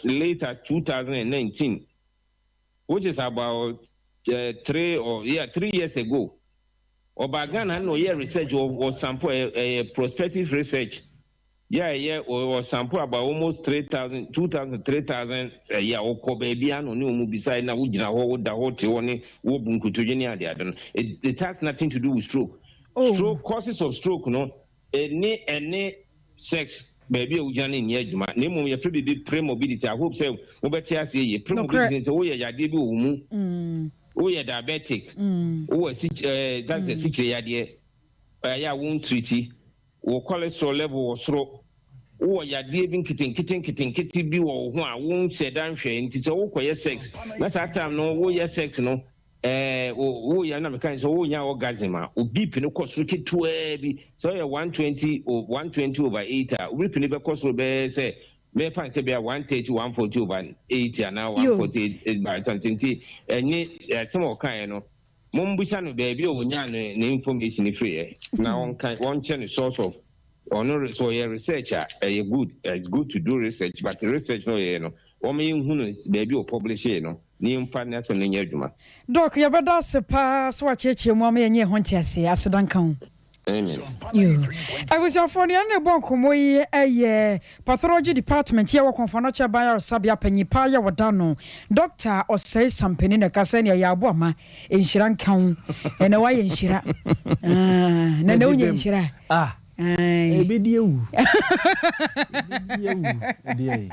late as 2019, which is about 3 or yeah 3 years ago. Ɔbaa Ghana na ɔyɛ research wɔ sample, ɛyɛ prospective research yɛ ɛyɛ wɔ sample about almost 3,000, 2,000, 3,000. Ɛyɛ a ɔkɔ baabi ano ne wɔn bisa na wogyina hɔ, woda hɔ, te hɔ ne wɔbu nkotodwe ne adeade no, it has nothing to do with stroke. Oh. Stroke, causes of stroke no, ɛne sex baabi a wogyina no nyɛ adwuma, na mmom yɛfrɛ biribi premorbidity. I hope sɛ wobɛte aseɛ yie. Premorbidity sɛ woyɛ yadeɛ bi wɔ wo mu, woyɛ diabetic, wowɔ asi that's asikyire yadeɛ ɛyɛ a won treat, wo cholesterol level wɔ soro, wowɔ yadeɛ bi nketenkete nketenkete bi wɔ wo ho a wonhyɛ da nhwɛ. Nti sɛ wokɔyɛ sex na saa time no woyɛ sex no, woyɛ na meka sɛ wonya orgasm a, wo BP no kɔ soro ketewaa bi. Sɛ ɔyɛ 120 o 120 over 8 a, wo BP no bɛkɔ soro bɛyɛ sɛ mɛfa sɛ bɛyɛ 130, 140 over 80 anaa 140 by something. Nti ɛne ɛsɛm a ɔkaeɛ no, mombisa no baabi a ɔnyaa ne information firiɛ na wɔnka wɔnkyɛ no source of ɔno. Sɛ ɔyɛ research a, ɛyɛ good, it's good to do research, but research no ɔyɛ no, wɔn yɛn hu no baabi a ɔpublish no ne yɛmfa ne asɛm no nyɛ adwuma. Doc, yɛbɛda ase paa sɛ wakyerɛkyerɛ mu ama yɛnyɛ ho nteaseɛ. Aseda nka ho. Amen. Yo. Abusuafoɔ no, yɛne ne bɔ nkɔmmɔ yi yɛ pathology department yɛ wɔ Kɔmfo Anɔkye Aban Ayaresabea panyin paa yɛ wɔda no, Dr Ɔsɛe Sampani, na ɛka sɛ nea ɔyɛ abo ama nhyira nka ho. Ɛnɛ woayɛ nhyira. Ah, na nɛ wonya nhyira. Ah. Aye. Ebedi ewu, ebedi ewu deɛ yi.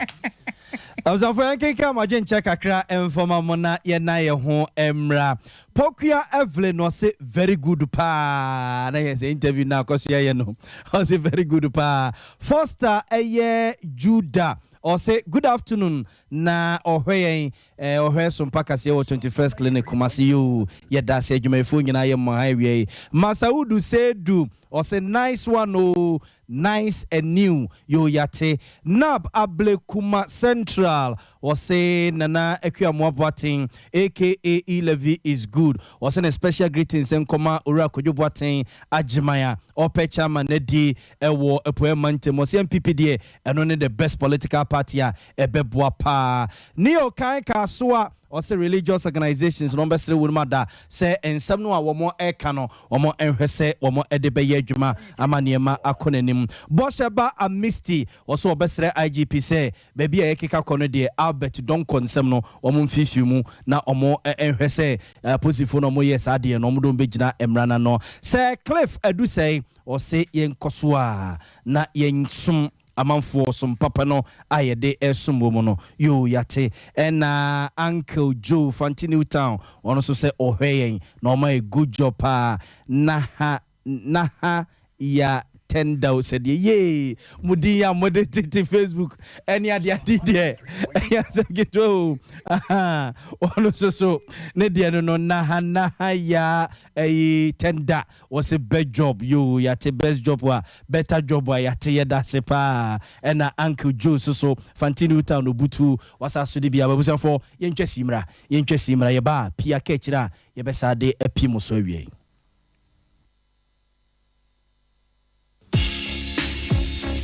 Abusuafo, yɛn kenkan amadwe nkyɛ kakra mfama mo na yɛna yɛ ho mmra. Pokua Evelyn no ɔse very good paa, na yɛn sɛ interview na akɔ so yɛyɛ no, ɔse very good paa. Foster ɛyɛ Judah. Ɔse good afternoon na ɔhwɛ yɛn eh, ɔhwɛ Sompa kaseɛ wɔ 21st Clinic Kumasi yoo yɛdase adwumayɛfoɔ nyinaa yɛ mo ha awia yi. Masaudu Seidu ɔse nice one oo nice and new yoo yate. Nab Ablekuma Central ɔse Nana Akuamoah Boateng aka E-Levy is good ɔse ne special greetings nkɔma Owura Kwadwo Boateng Agyeman a ɔpɛ chairman adi wɔ Apueɛ Mantam ɔse NPP deɛ Ɛno ne the best political party a ɛbɛboa paa. Neo kan kaa so a ɔse religious organisations no wɔbɛsrɛ wɔnom ada sɛ nsɛm no a wɔn reka no wɔn nhwɛ sɛ wɔn de bɛyɛ adwuma ama nneɛma akɔ n'anim. Bɔhyɛ ba Amisti ɔse ɔbɛsrɛ IGP sɛ baabi a yɛkeka kɔ no deɛ Albert Donkor nsɛm no wɔn mfeefee mu na wɔn nhwɛ sɛ apolisifoɔ no a wɔyɛɛ saa adeɛ no wɔn de wɔn bɛgyina mmara no ano. Sir Cliff Adusei Ɔse yɛnkɔ so a na yɛnsom amanfoɔ som papa no a yɛde resom wɔ mu no. Yoo yate. Ɛna Uncle Joe Fanti New Town ɔno nso sɛ ɔhwɛ yɛn na ɔma yɛ good job paa. Naha Naha ya tender o sɛdeɛ yee mo din yi a mode tete Facebook ɛne ade ade deɛ ɛyɛ asɛm ketewa o. Ahaa ɔno nso so ne deɛ no no Naha Naha ya ɛyi tender Wɔse best job yoo yate best job a better job a yate yɛdase paa ɛna uncle Joe soso Fante new town obutu wasa so de bi aba abusuafoɔ yɛntwa sii mmra yɛntwa sii mmra yɛba a pii aka akyire a yɛbɛsa de api mo so awiei.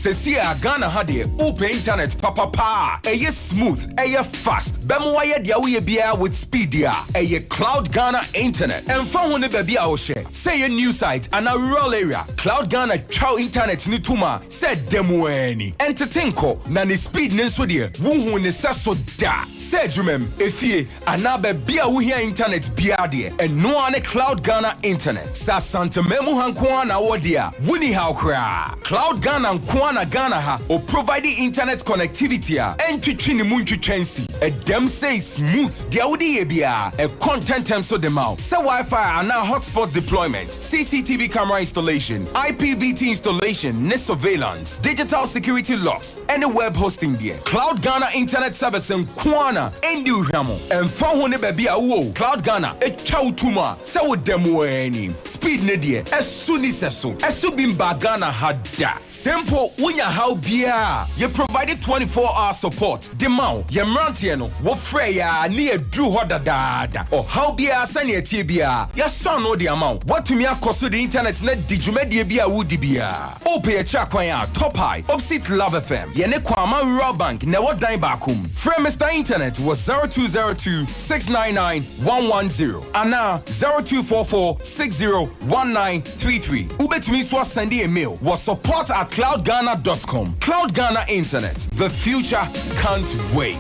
Sesie a Ghana ha deɛ wopɛ internet papa paa a ɛyɛ smooth, ɛyɛ fast, bɛma wayɛ deɛ woyɛ biara with speed deɛ a, ɛyɛ Cloud Ghana Internet. Ɛmfa ho ne baabi a wohyɛ, sɛ ɛyɛ new site anaa rural area, Cloud Ghana twa wo internet no tom a sɛ ɛda mu ara ni. Ɛntete nkɔ, na ne speed no nso deɛ wonhuu ne sɛso da. Sɛ adwumam, efie, Anaa baabi a wohia intanɛt biara deɛ, ɛno ara ne Cloud Ghana Internet. Sɛ Asanteman mu ha nko ara na wowɔ deɛ a, wonni haw koraa. Cloud Ghana nko ara na Ghana ha ɔprovide internet connectivity a ɛntwetwe ne mu ntwitwa nsi. Ɛdam sei smooth, deɛ wode yɛ biara, ɛkɔ ntɛntɛm so de ma wo. Sɛ Wi-Fi anaa hotspot deployment, CCTV camera installation, IPVT installation ne surveillance, digital security locks, ne web hosting deɛ, Cloud Ghana Internet Service nko ara na ɛndi wo hwammɔ. Ɛmfa ho ne baabi a wowɔ o, Cloud Ghana twa wo tom a sɛ woda mu ara ni. Speed no deɛ, ɛso nni sɛso. Ɛso bi mmaa Ghana ha da. Sɛ mpo wonya haw biara a, yɛ provide 24 hour support de ma wo. Yɛn mmeranteɛ no, wofrɛ yɛn a ne yɛaduru hɔ dadaada. Ɔhaw biara sɛnea ɛteɛ biara, yɛasɔ ano de ama wo. Woatumi akɔ so de internet no adi dwumadie bi a woredi biara. Wopɛ yɛn akyiri akwan a, Top High, opsit Love FM, yɛne Kwama Rural Bank na ɛwɔ dan baako mu. Frɛ Mister Internet wɔ 0202 699 110 anaa 0244 60 1933. Wobɛtumi nso asɛnde yɛn mail wɔ support at cloudghana dot com. Cloud Ghana Internet, the future can't wait.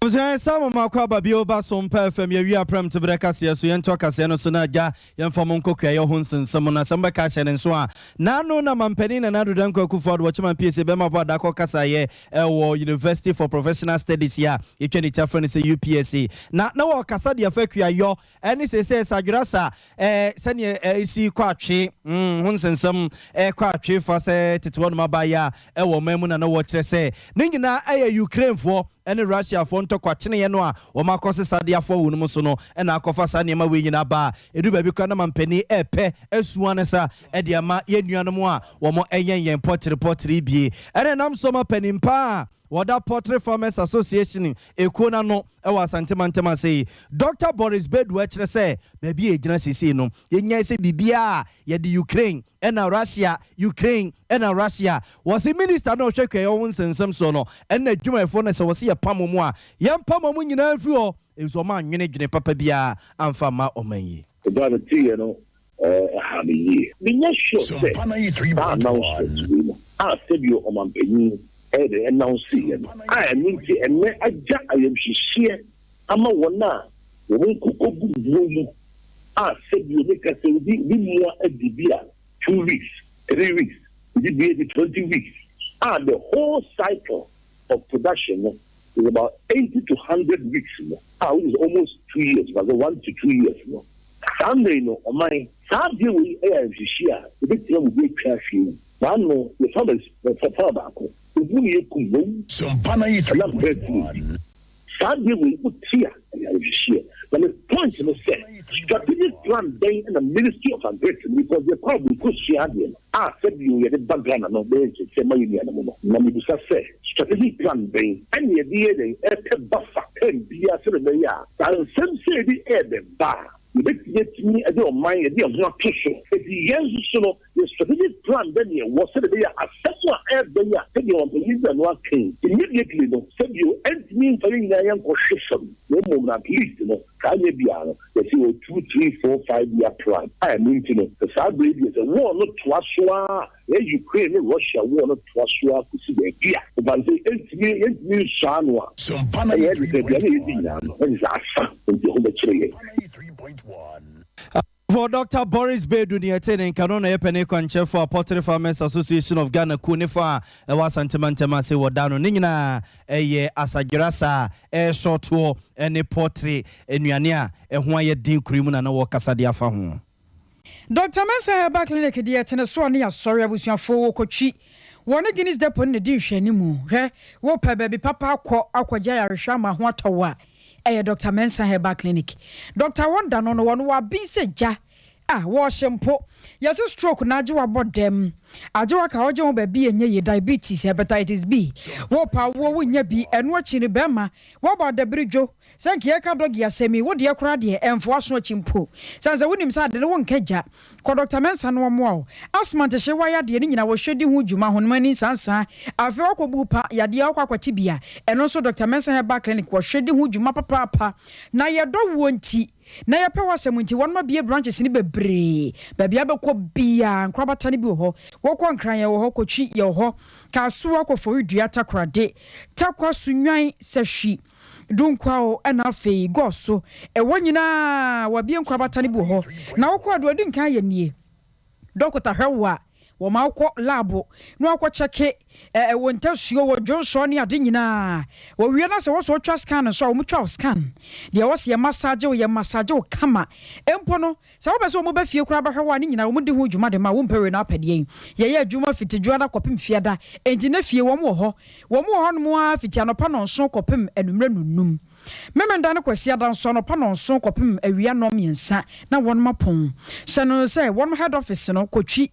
Abusua yɛn san mo mako aba bio ba so mpa fam yɛ wie aprɛm tebrɛ kaseɛ so yɛn toa kaseɛ no so na agya yɛn fa mo nkɔ kuayɛ ho nsensɛm na sɛ mo bɛka ahyɛ ne nso a naano na mampanin Nana Addo Dankwa Akufo Addo Ɔkyeman PSA bɛma bɔ adakɔ kasaeɛ ɛwɔ University for Professional Studies a yɛtwa ne ti afrɛ no sɛ UPSA na na wɔkasa de afa kuayɔ ɛne seesei sadwerasa ɛɛ sɛdeɛ ɛsi kɔ atwe mm, ho nsɛnsɛm ɛkɔ atwe fa sɛ tete hɔnom abaayɛ a ɛwɔ ɔman mu na na wɔkyerɛ sɛ ne nyinaa ɛyɛ Ukrainefoɔ ɛne Russiafoɔ ntɔkwa kyeneɛ no a wɔn akɔ sesa de afoa wɔn so no ɛna akɔfa saa nneɛma wei nyinaa ba a ɛdu baabi koraa na mampanin ɛɛpɛ asua ne sa ɛde ama yɛn nuanom a wɔn ɛyɛn yɛn pɔtere pɔtere bie ɛna ɛnam so ma panin paa a wɔda Poultry Farmers Association ekuo no ano wɔ Asante mantam ase yi, Dɔkta Boris Bedouin kyerɛ sɛ baabi a yɛgyina seesei no, yɛnyae sɛ biribiara a yɛde Ukraine na Russia, Ukraine na Russia. Wɔse minista no a ɔhwɛ kuayɛ ho nsɛnsɛm soɔ no ne n'adwumayɛfoɔ no sɛ wɔse yɛpam wɔn a, yɛmpam wɔn nyinaa mfiri hɔ, efisɛ wɔn annwene dwene papa biara amfa amma ɔman yi. Ɛberɛ a meteeɛ no, ɛhaa me yie. Menyɛ sure sɛ saa announcement wei no a sɛdeɛ ɔmanpanin ɛyɛ dɛn announce-eɛ no a ɛno nti ɛnnɛ agya ayamhyehyeɛ ama wɔn a wɔn nkokɔ gu buo mu a sɛdeɛ meka sɛ obi obi mmoa adi bi a 2 weeks, 3 weeks, obi bi adi 20 weeks a the whole cycle of production no is about 80 to 100 weeks no a, which is almost 2 years, but 1 to 2 years no. Saa mmerɛ yi no ɔman saa adeɛ wei yɛ ayamhyehyeɛ a ɛbɛtumi ama obi atwa ahwie wu. N'ano yɛ farmers farmer baako obu ne yɛ kum wawu ɛnam bird flu nti. Saa adeɛ wei wo te a ɛyɛ ayɛhyehyɛɛ. Na me point ne sɛ strategic plan bɛn na ministry of agric no because yɛkɔ aburokɔ sua adeɛ no a sɛbio yɛde ba Ghana no bɛyɛ nkyerɛkyerɛ ma yɛn nuanom no. Na mebisa sɛ strategic plan bɛn ɛna yɛde yɛ dɛn ɛrepɛ buffer term biara sɛdeɛ ɛbɛyɛ a saa nsɛm sei bi ɛrebɛba a yɛbɛtumi atumi de ɔman yɛde yɛn ho ato so. Enti yɛn nso so no Yɛ strategic plan bɛ ne ɛwɔ sɛdeɛ ɛbɛyɛ a asɛm a ɛreba yi a sɛdeɛ ɔmanpanin de n'ano aka yi, immediately no sɛdeɛ ɛntumi mfa yɛn nyinaa yɛnkɔhwe fam na mmom no at least no saa anyɛ biara no yɛsɛ yɛwɔ two, three, four, five year plan a ɛno nti no sɛ saa berɛ yi deɛ sɛ war no toa so ara a ɛyɛ Ukraine ne Russia war no toa so ara kɔsi baabi a ɛba no sɛ ɛntumi yɛntumi nsɔ ano a ɛyɛ ɛde sɛ aduane a yɛdi nyinaa no na kyerɛ sɛ asa nti ɛho bɛkyere yɛn. For Dɔkta Boris Bedu nea ɛtee ne nka no na ɛyɛ panin kwankyerɛfoɔ a Poultry Farmers Association of Ghana kuo ne fa a ɛwɔ Asante mantam ase wɔ da no. Ne nyinaa ɛyɛ asadwerasa a ɛresɔ toɔ ne poultry nnuane a ɛho ayɛ den kuro yi mu na na wɔrekasa de afa ho. Dɔkta Mensah Herbal Clinic deɛ ɛtene soɔ ne Asɔre abusuafoɔ wɔ Kotwi. Wɔne Guinness Depot no na ɛdi nhwɛanimu. Hwɛ, wopɛ baabi papa akɔ akɔgye ayarehwɛ ama ho atɔ wo a, Ɛyɛ Dɔkta Mensah Herbal Clinic. Dɔkta Wonder no no wɔn waben sɛ gya a wɔɔhye mpo. Yɛse stroke na agye wabɔ dɛm. Agye waka ɔgye ho baabi ɛnyɛ yie, diabetes, hepatitis B. Wopa awoɔ wonnya bi, ɛno akyi no bɛɛma wabɔ adabiri dwo. Sɛ nka yɛka dɔgi asɛm yi, wodeɛ koraa deɛ ɛmfa w'aso akyi mpo. Sane sɛ wonim sɛ ade no wonka gya. Kɔ Dɔkta Mensah na ɔmmoa wo. Asthma nkyehyewa yadeɛ ne nyinaa wɔhwɛ di ho dwuma, honam ani nsansaa, afei ɔkɔ bu pa yadeɛ a ɔkɔ akwati bi a, ɛno nso Dɔkta Mensah Herbal Clinic wɔhwɛ di ho dwuma papaapa. Na yɛdɔ woɔ nti, na yɛpɛ w'asɛm nti, wɔnom abue branches no bebree. Baabi a wobɛkɔ biara, nkorabata no bi wɔ hɔ. Wokɔ Nkran yɛwɔ hɔ, Kotwi yɛwɔ hɔ, Kasoa, Koforidua, Takorade, Tarkwa, Sunyani, Sahwi. Dunkwaw na afei Gɔso. Ɛhɔ nyinaa wɔabue nkorabata no bi wɔ hɔ. Na wokɔ a, deɛ wɔdi nkan yɛ nie, dɔkota hwɛ wo a, wɔma wokɔ laabo na wɔakɔ kyɛke ɛ wo ntasuo, wo dwonsɔ ne ade nyinaa. Wɔwie na sɛ wɔsɛ wɔtwa scan nso a, wɔtwa wo scan. Deɛ wɔsɛ yɛ massage wo, yɛ massage wo kama. Mpo no, Sɛ wopɛ sɛ wɔba fie koraa bɛhwɛ wo a, ne nyinaa wɔdi ho dwuma de ma wo. Wompɛ wei na wopɛ deɛn? Yɛyɛ adwuma fiti Dwoada kɔpem Fiada, enti na fie wɔn wɔ hɔ. Wɔn wɔ hɔnom ara fiti anɔpa nnɔnson kɔpem anwummerɛ nnɔnnum. Memenda ne Kwasiada nso anɔpa nnɔnson kɔpem awia nnɔnmiɛnsa na wɔnom apɔn. Hyɛ no sɛ wɔnom head office no, Kotwi.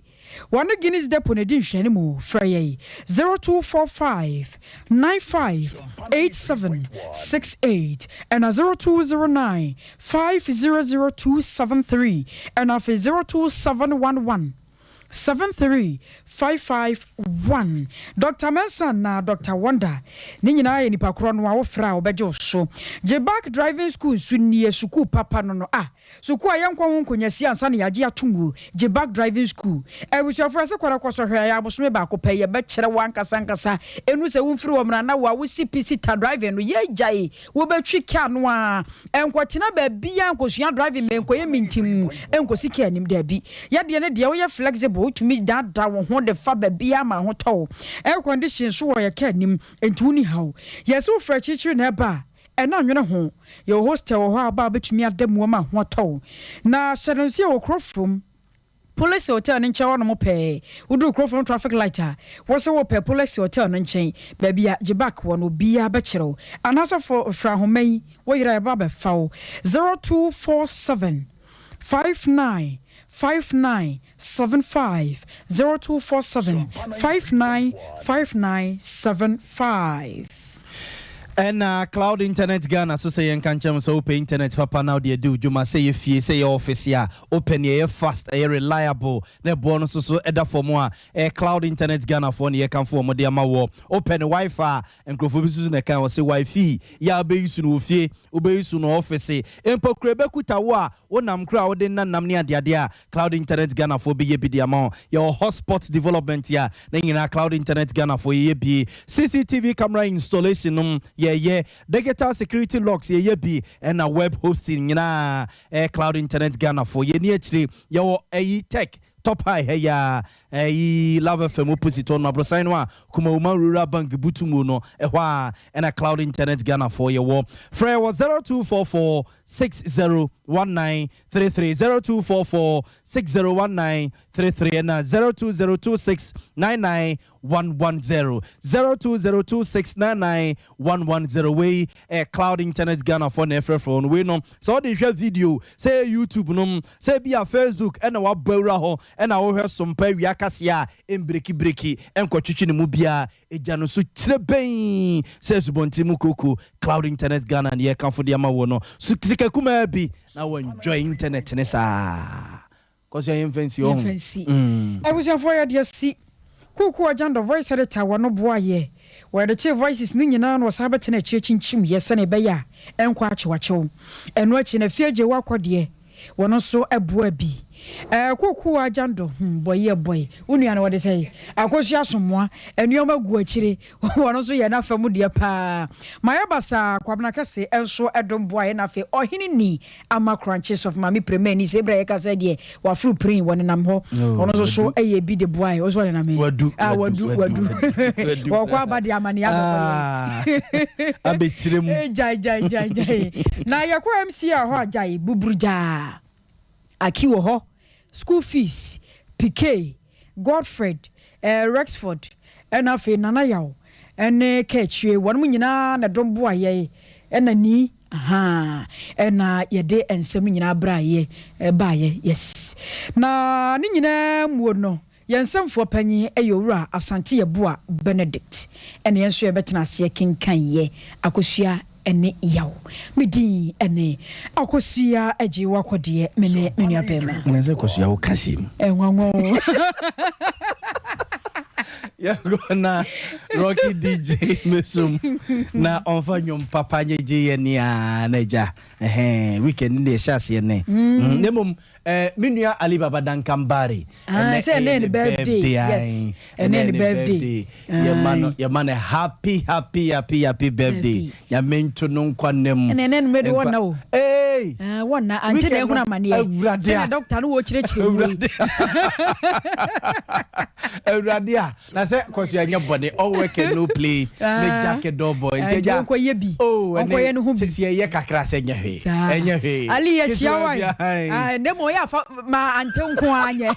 Wɔne Guinness Depot na ɛdi nhwɛanimu. Frɛ yɛn 0245 95 87 68 ɛna 0209 500273 ɛna afei 02711 73551. Dɔkta Mensah anaa Dɔkta Wonder, ne nyinaa yɛ nipa korɔ no a wofrɛ a wɔbɛgye wo so. Gye Back Driving School nso nie, sukuu papa no no a. Sukuu a yɛnkɔ ho nkonyasi ansa na yɛagye atom o, gye back driving school. Abusuafo yɛse kɔ na kɔ sɔhwɛ ɛyɛ abosome baako pɛ yɛbɛkyerɛ wo ankasa ankasa ɛnu sɛ wo mfiri hɔ mmra na wo a wo si pi si ta driving no yɛgyae wobɛtwi car no ara ɛnkɔtena baabiara nkɔsua driving ma ɛnkɔyɛ mintim ɛnkɔsi car anim daabi yɛdeɛ no deɛ woyɛ flexible wotumi daadaa wo ho de fa baabiara ma ho tɔ wo air condition nso wɔ yɛ car anim nti wonni haw yɛse wofrɛ akyirikyiri na ɛba a Ɛna nwene ho. Yɛwɔ hostel wɔ hɔ a ɔbaa bɛtumi ada mu ama ho atɔ wo. Na hyɛ no nso yɛwɔ Kurofrom Police Hotel no nkyɛn hɔnom pɛɛ. Woduru Kurofrom traffic light a, wose wopɛ Police Hotel no nkyɛn, baabi a Jibak wɔ no, obiara bɛkyerɛ wo. Anaasɛ frɛ ahoma yi, wo yere a yɛbɛba abɛfa wo, 0247 59 59 75, 0247 59 59 75. Ɛna Cloud Internet Ghana so sɛ yɛnka nkyerɛ mo sɛ wopɛ internet papa na wode adi wo dwuma sɛ ɛyɛ fie sɛ ɛyɛ office a wopɛ nea ɛyɛ fast ɛyɛ reliable na ɛboɔ no nso so ɛda fam a ɛyɛ Cloud Internet Ghana foɔ na yɛkamfo wɔn de ama woɔ. Wopɛ ne Wi-Fi a nkurɔfoɔ bi nso so na ɛka wɔse Wi-Fi yɛ a wobɛyi so no wɔ fie wobɛyi so no office mpo kura ɛbɛkuta wo a wonam kura a wode nnanam ne adeadeɛ a Cloud Internet Ghana foɔ bɛyɛ bi de ama wo. Yɛwɔ hotspot development a ne nyinaa Cloud Internet Ghana foɔ yɛyɛ bi. CCTV camera installation nom yɛyɛ. Digital security locks yɛyɛ bi ɛna web hosting nyinaa ɛyɛ Cloud Internet Ghana foɔ. Yɛni akyire yɛwɔ ɛyi tech top high ha yi ara. Ɛyi Love FM opposite hɔ no, aborosan no a Kumawuma Rural Bank butu mu no, ɛhɔ a ɛna Cloud Internet Ghana foɔ yɛwɔ. Frɛ wɔ 0244 601933, 0244 601933 ɛna 0202 699110, 0202699110. Wei ɛyɛ Cloud Internet Ghana foɔ na ɛfrɛfrɛ no. Wei no sɛ wode hwɛ video, sɛ ɛyɛ YouTube nom, sɛ bi a Facebook ɛna wabɔ awura hɔ ɛna wohwɛ Sompa awia kaseɛ a, ɛmbreki breki, ɛnkɔtwetwe ne mu biara, ɛgya no so kyerɛ bɛn sɛ asubɔnten mu koko. Cloud Internet Ghana ne yɛkamfo de ama wo no so. Sika kumaa bi na wɔenjoy internet ne saa kɔso. Yɛmfa nsi ɔho. Yɛmfa nsi. Abusuafoɔ, yɛde asi Kuku Agyando, voice editor, wɔ no boa yɛ wɔde te voices ne nyinaa na wɔsan bɛtena akyire kyinkyim yɛ sɛne ɛbɛyɛ a ɛnkɔ akyewakyew. Ɛno akyi na fie gye wakɔ deɛ, wɔno nso boa bi. Kuku Agyando, bɔyɛ bɔyɛ wo nua no, wɔde sɛ Akosua Asomoa nneɛma gu akyire, wɔno nso yɛ n'afa mu deɛ paa. Mayɛ basaa Kwabena Kɛse nso ɛdom boa yɛ, na afei ɔhene ni ama Krankye Sɔfo Maame Premani sɛ ebira yɛka sɛ deɛ waforo pirin wɔnenam hɔ, ɔno nso so ɛyɛ bi de boa yɛ. Ɔso ɔnenam yi. Wadu. Ah, wadu wadu, wɔkɔ aba de ama ne abɛkɔ abɛkyerɛ mu. Gyae gyae gyae gyae na yɛkɔ MC a hɔ a, gyae buburu gyaa aki wɔ hɔ, school fees, PK Godfred, Rexford, ɛna afei Nana Yaw ɛne Kɛkyire, wɔn nyinaa na dɔm boa yɛ, ɛna ni aha ɛna yɛde nsɛm nyinaa braayɛ ɛbaayɛ. Yes, na ne nyinaa muo no, yɛn nsɛmfoɔ panyin ɛyɛ Owura Asante Yɛboa Benedict, ɛna yɛn nso yɛbɛtena aseɛ kenkan yɛ Akosua ɛne Yaw. Me din ɛne Akosua Agye Wakɔdeɛ, me ne me nua bɛrima. Na sɛ Kɔsua wo ka hyɛ mu. Ɛnwanwa o. Yɛnkɔ na Rocky DJ mesum na ɔmfa nnwom papa nyegye yɛ nea na agya ɛhɛn weekend ne ɛhyɛ aseɛ nɛ. Na mmom me nua Ali Baba Duncan Barry. Ah, sɛ ɛnɛ ne birthday. Yes, ɛnɛ ne birthday. Yɛma no, yɛma no happy happy happy happy birthday. Nyame nto no nkwa nna mu. Ɛnɛ ɛnɛ no mɛde wɔnna o. Hey! Ah, wɔnna ankyɛ na ehunu amaneɛ. Awurade a. Sɛnɛ dɔkta no wɔ kyerɛkyerɛ mu yi. Awurade a, na sɛ kɔsua nyɛ bɔne, all work and no play ne jack dɔ boy nti agya. Ɔnkɔyɛ bi. Oh. Ɔnkɔyɛ ne ho bi. Sɛ yɛyɛ kakra sɛ nyɛ hwee, ɛnyɛ hwee. Ali yɛ kyia wa yi ne ma ɔyɛ afa ma ante nko anyɛ.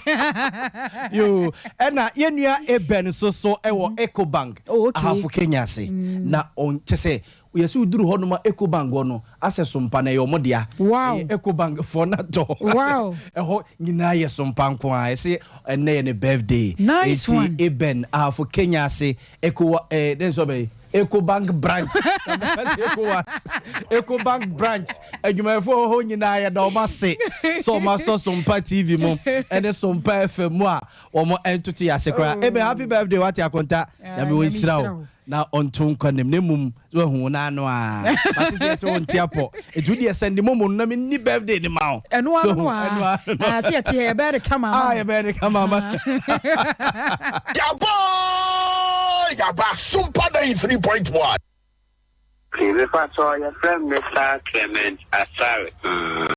Yo, ɛna yɛnua Eben nso so ɛwɔ Ecobank. Oh, okay. Ahafo Kenya ase na ɔnkyɛ sɛ yɛsɛ woduru hɔ nom a, Ecobank hɔ no asɛ Sompa na ɛyɛ ɔmo dea. Ɛyɛ Ecobank foɔ na tɔ. Ɛhɔ nyinaa yɛ Sompa nko a. Ɛsɛ ɛnɛ yɛ ne birthday. Nice eti one. Eben Ahafo Kenya ase Eco den sɔ bɛyi Ecobank branch, Ecowas, Ecobank branch adwumayɛfoɔ hɔ nyinaa, yɛda ɔmo ase sɛ ɔmo asɔ Sompa TV mu ɛne Sompa FM mu a wɔn ntoto yɛ ase koraa. Eben, happy birthday, wate akonta. Nyame wɔn nhyira wo na ɔnto nkwa nim ne mum wahu wo n'ano a mate sɛ wonte apɔ ɛti wodeɛ sɛ ne momo no na menni birthday ne ma wo. Ɛno ano no. So, ɛno a ano no. Ah, sɛ yɛte yɛ yɛbɛyɛ de kama ama ah no. Yɛbɛyɛ ne kama ama. Yaba Yaba Sumpa 93.1. Mepa kyɛw, yɛfrɛ me Mr. Clement Asare.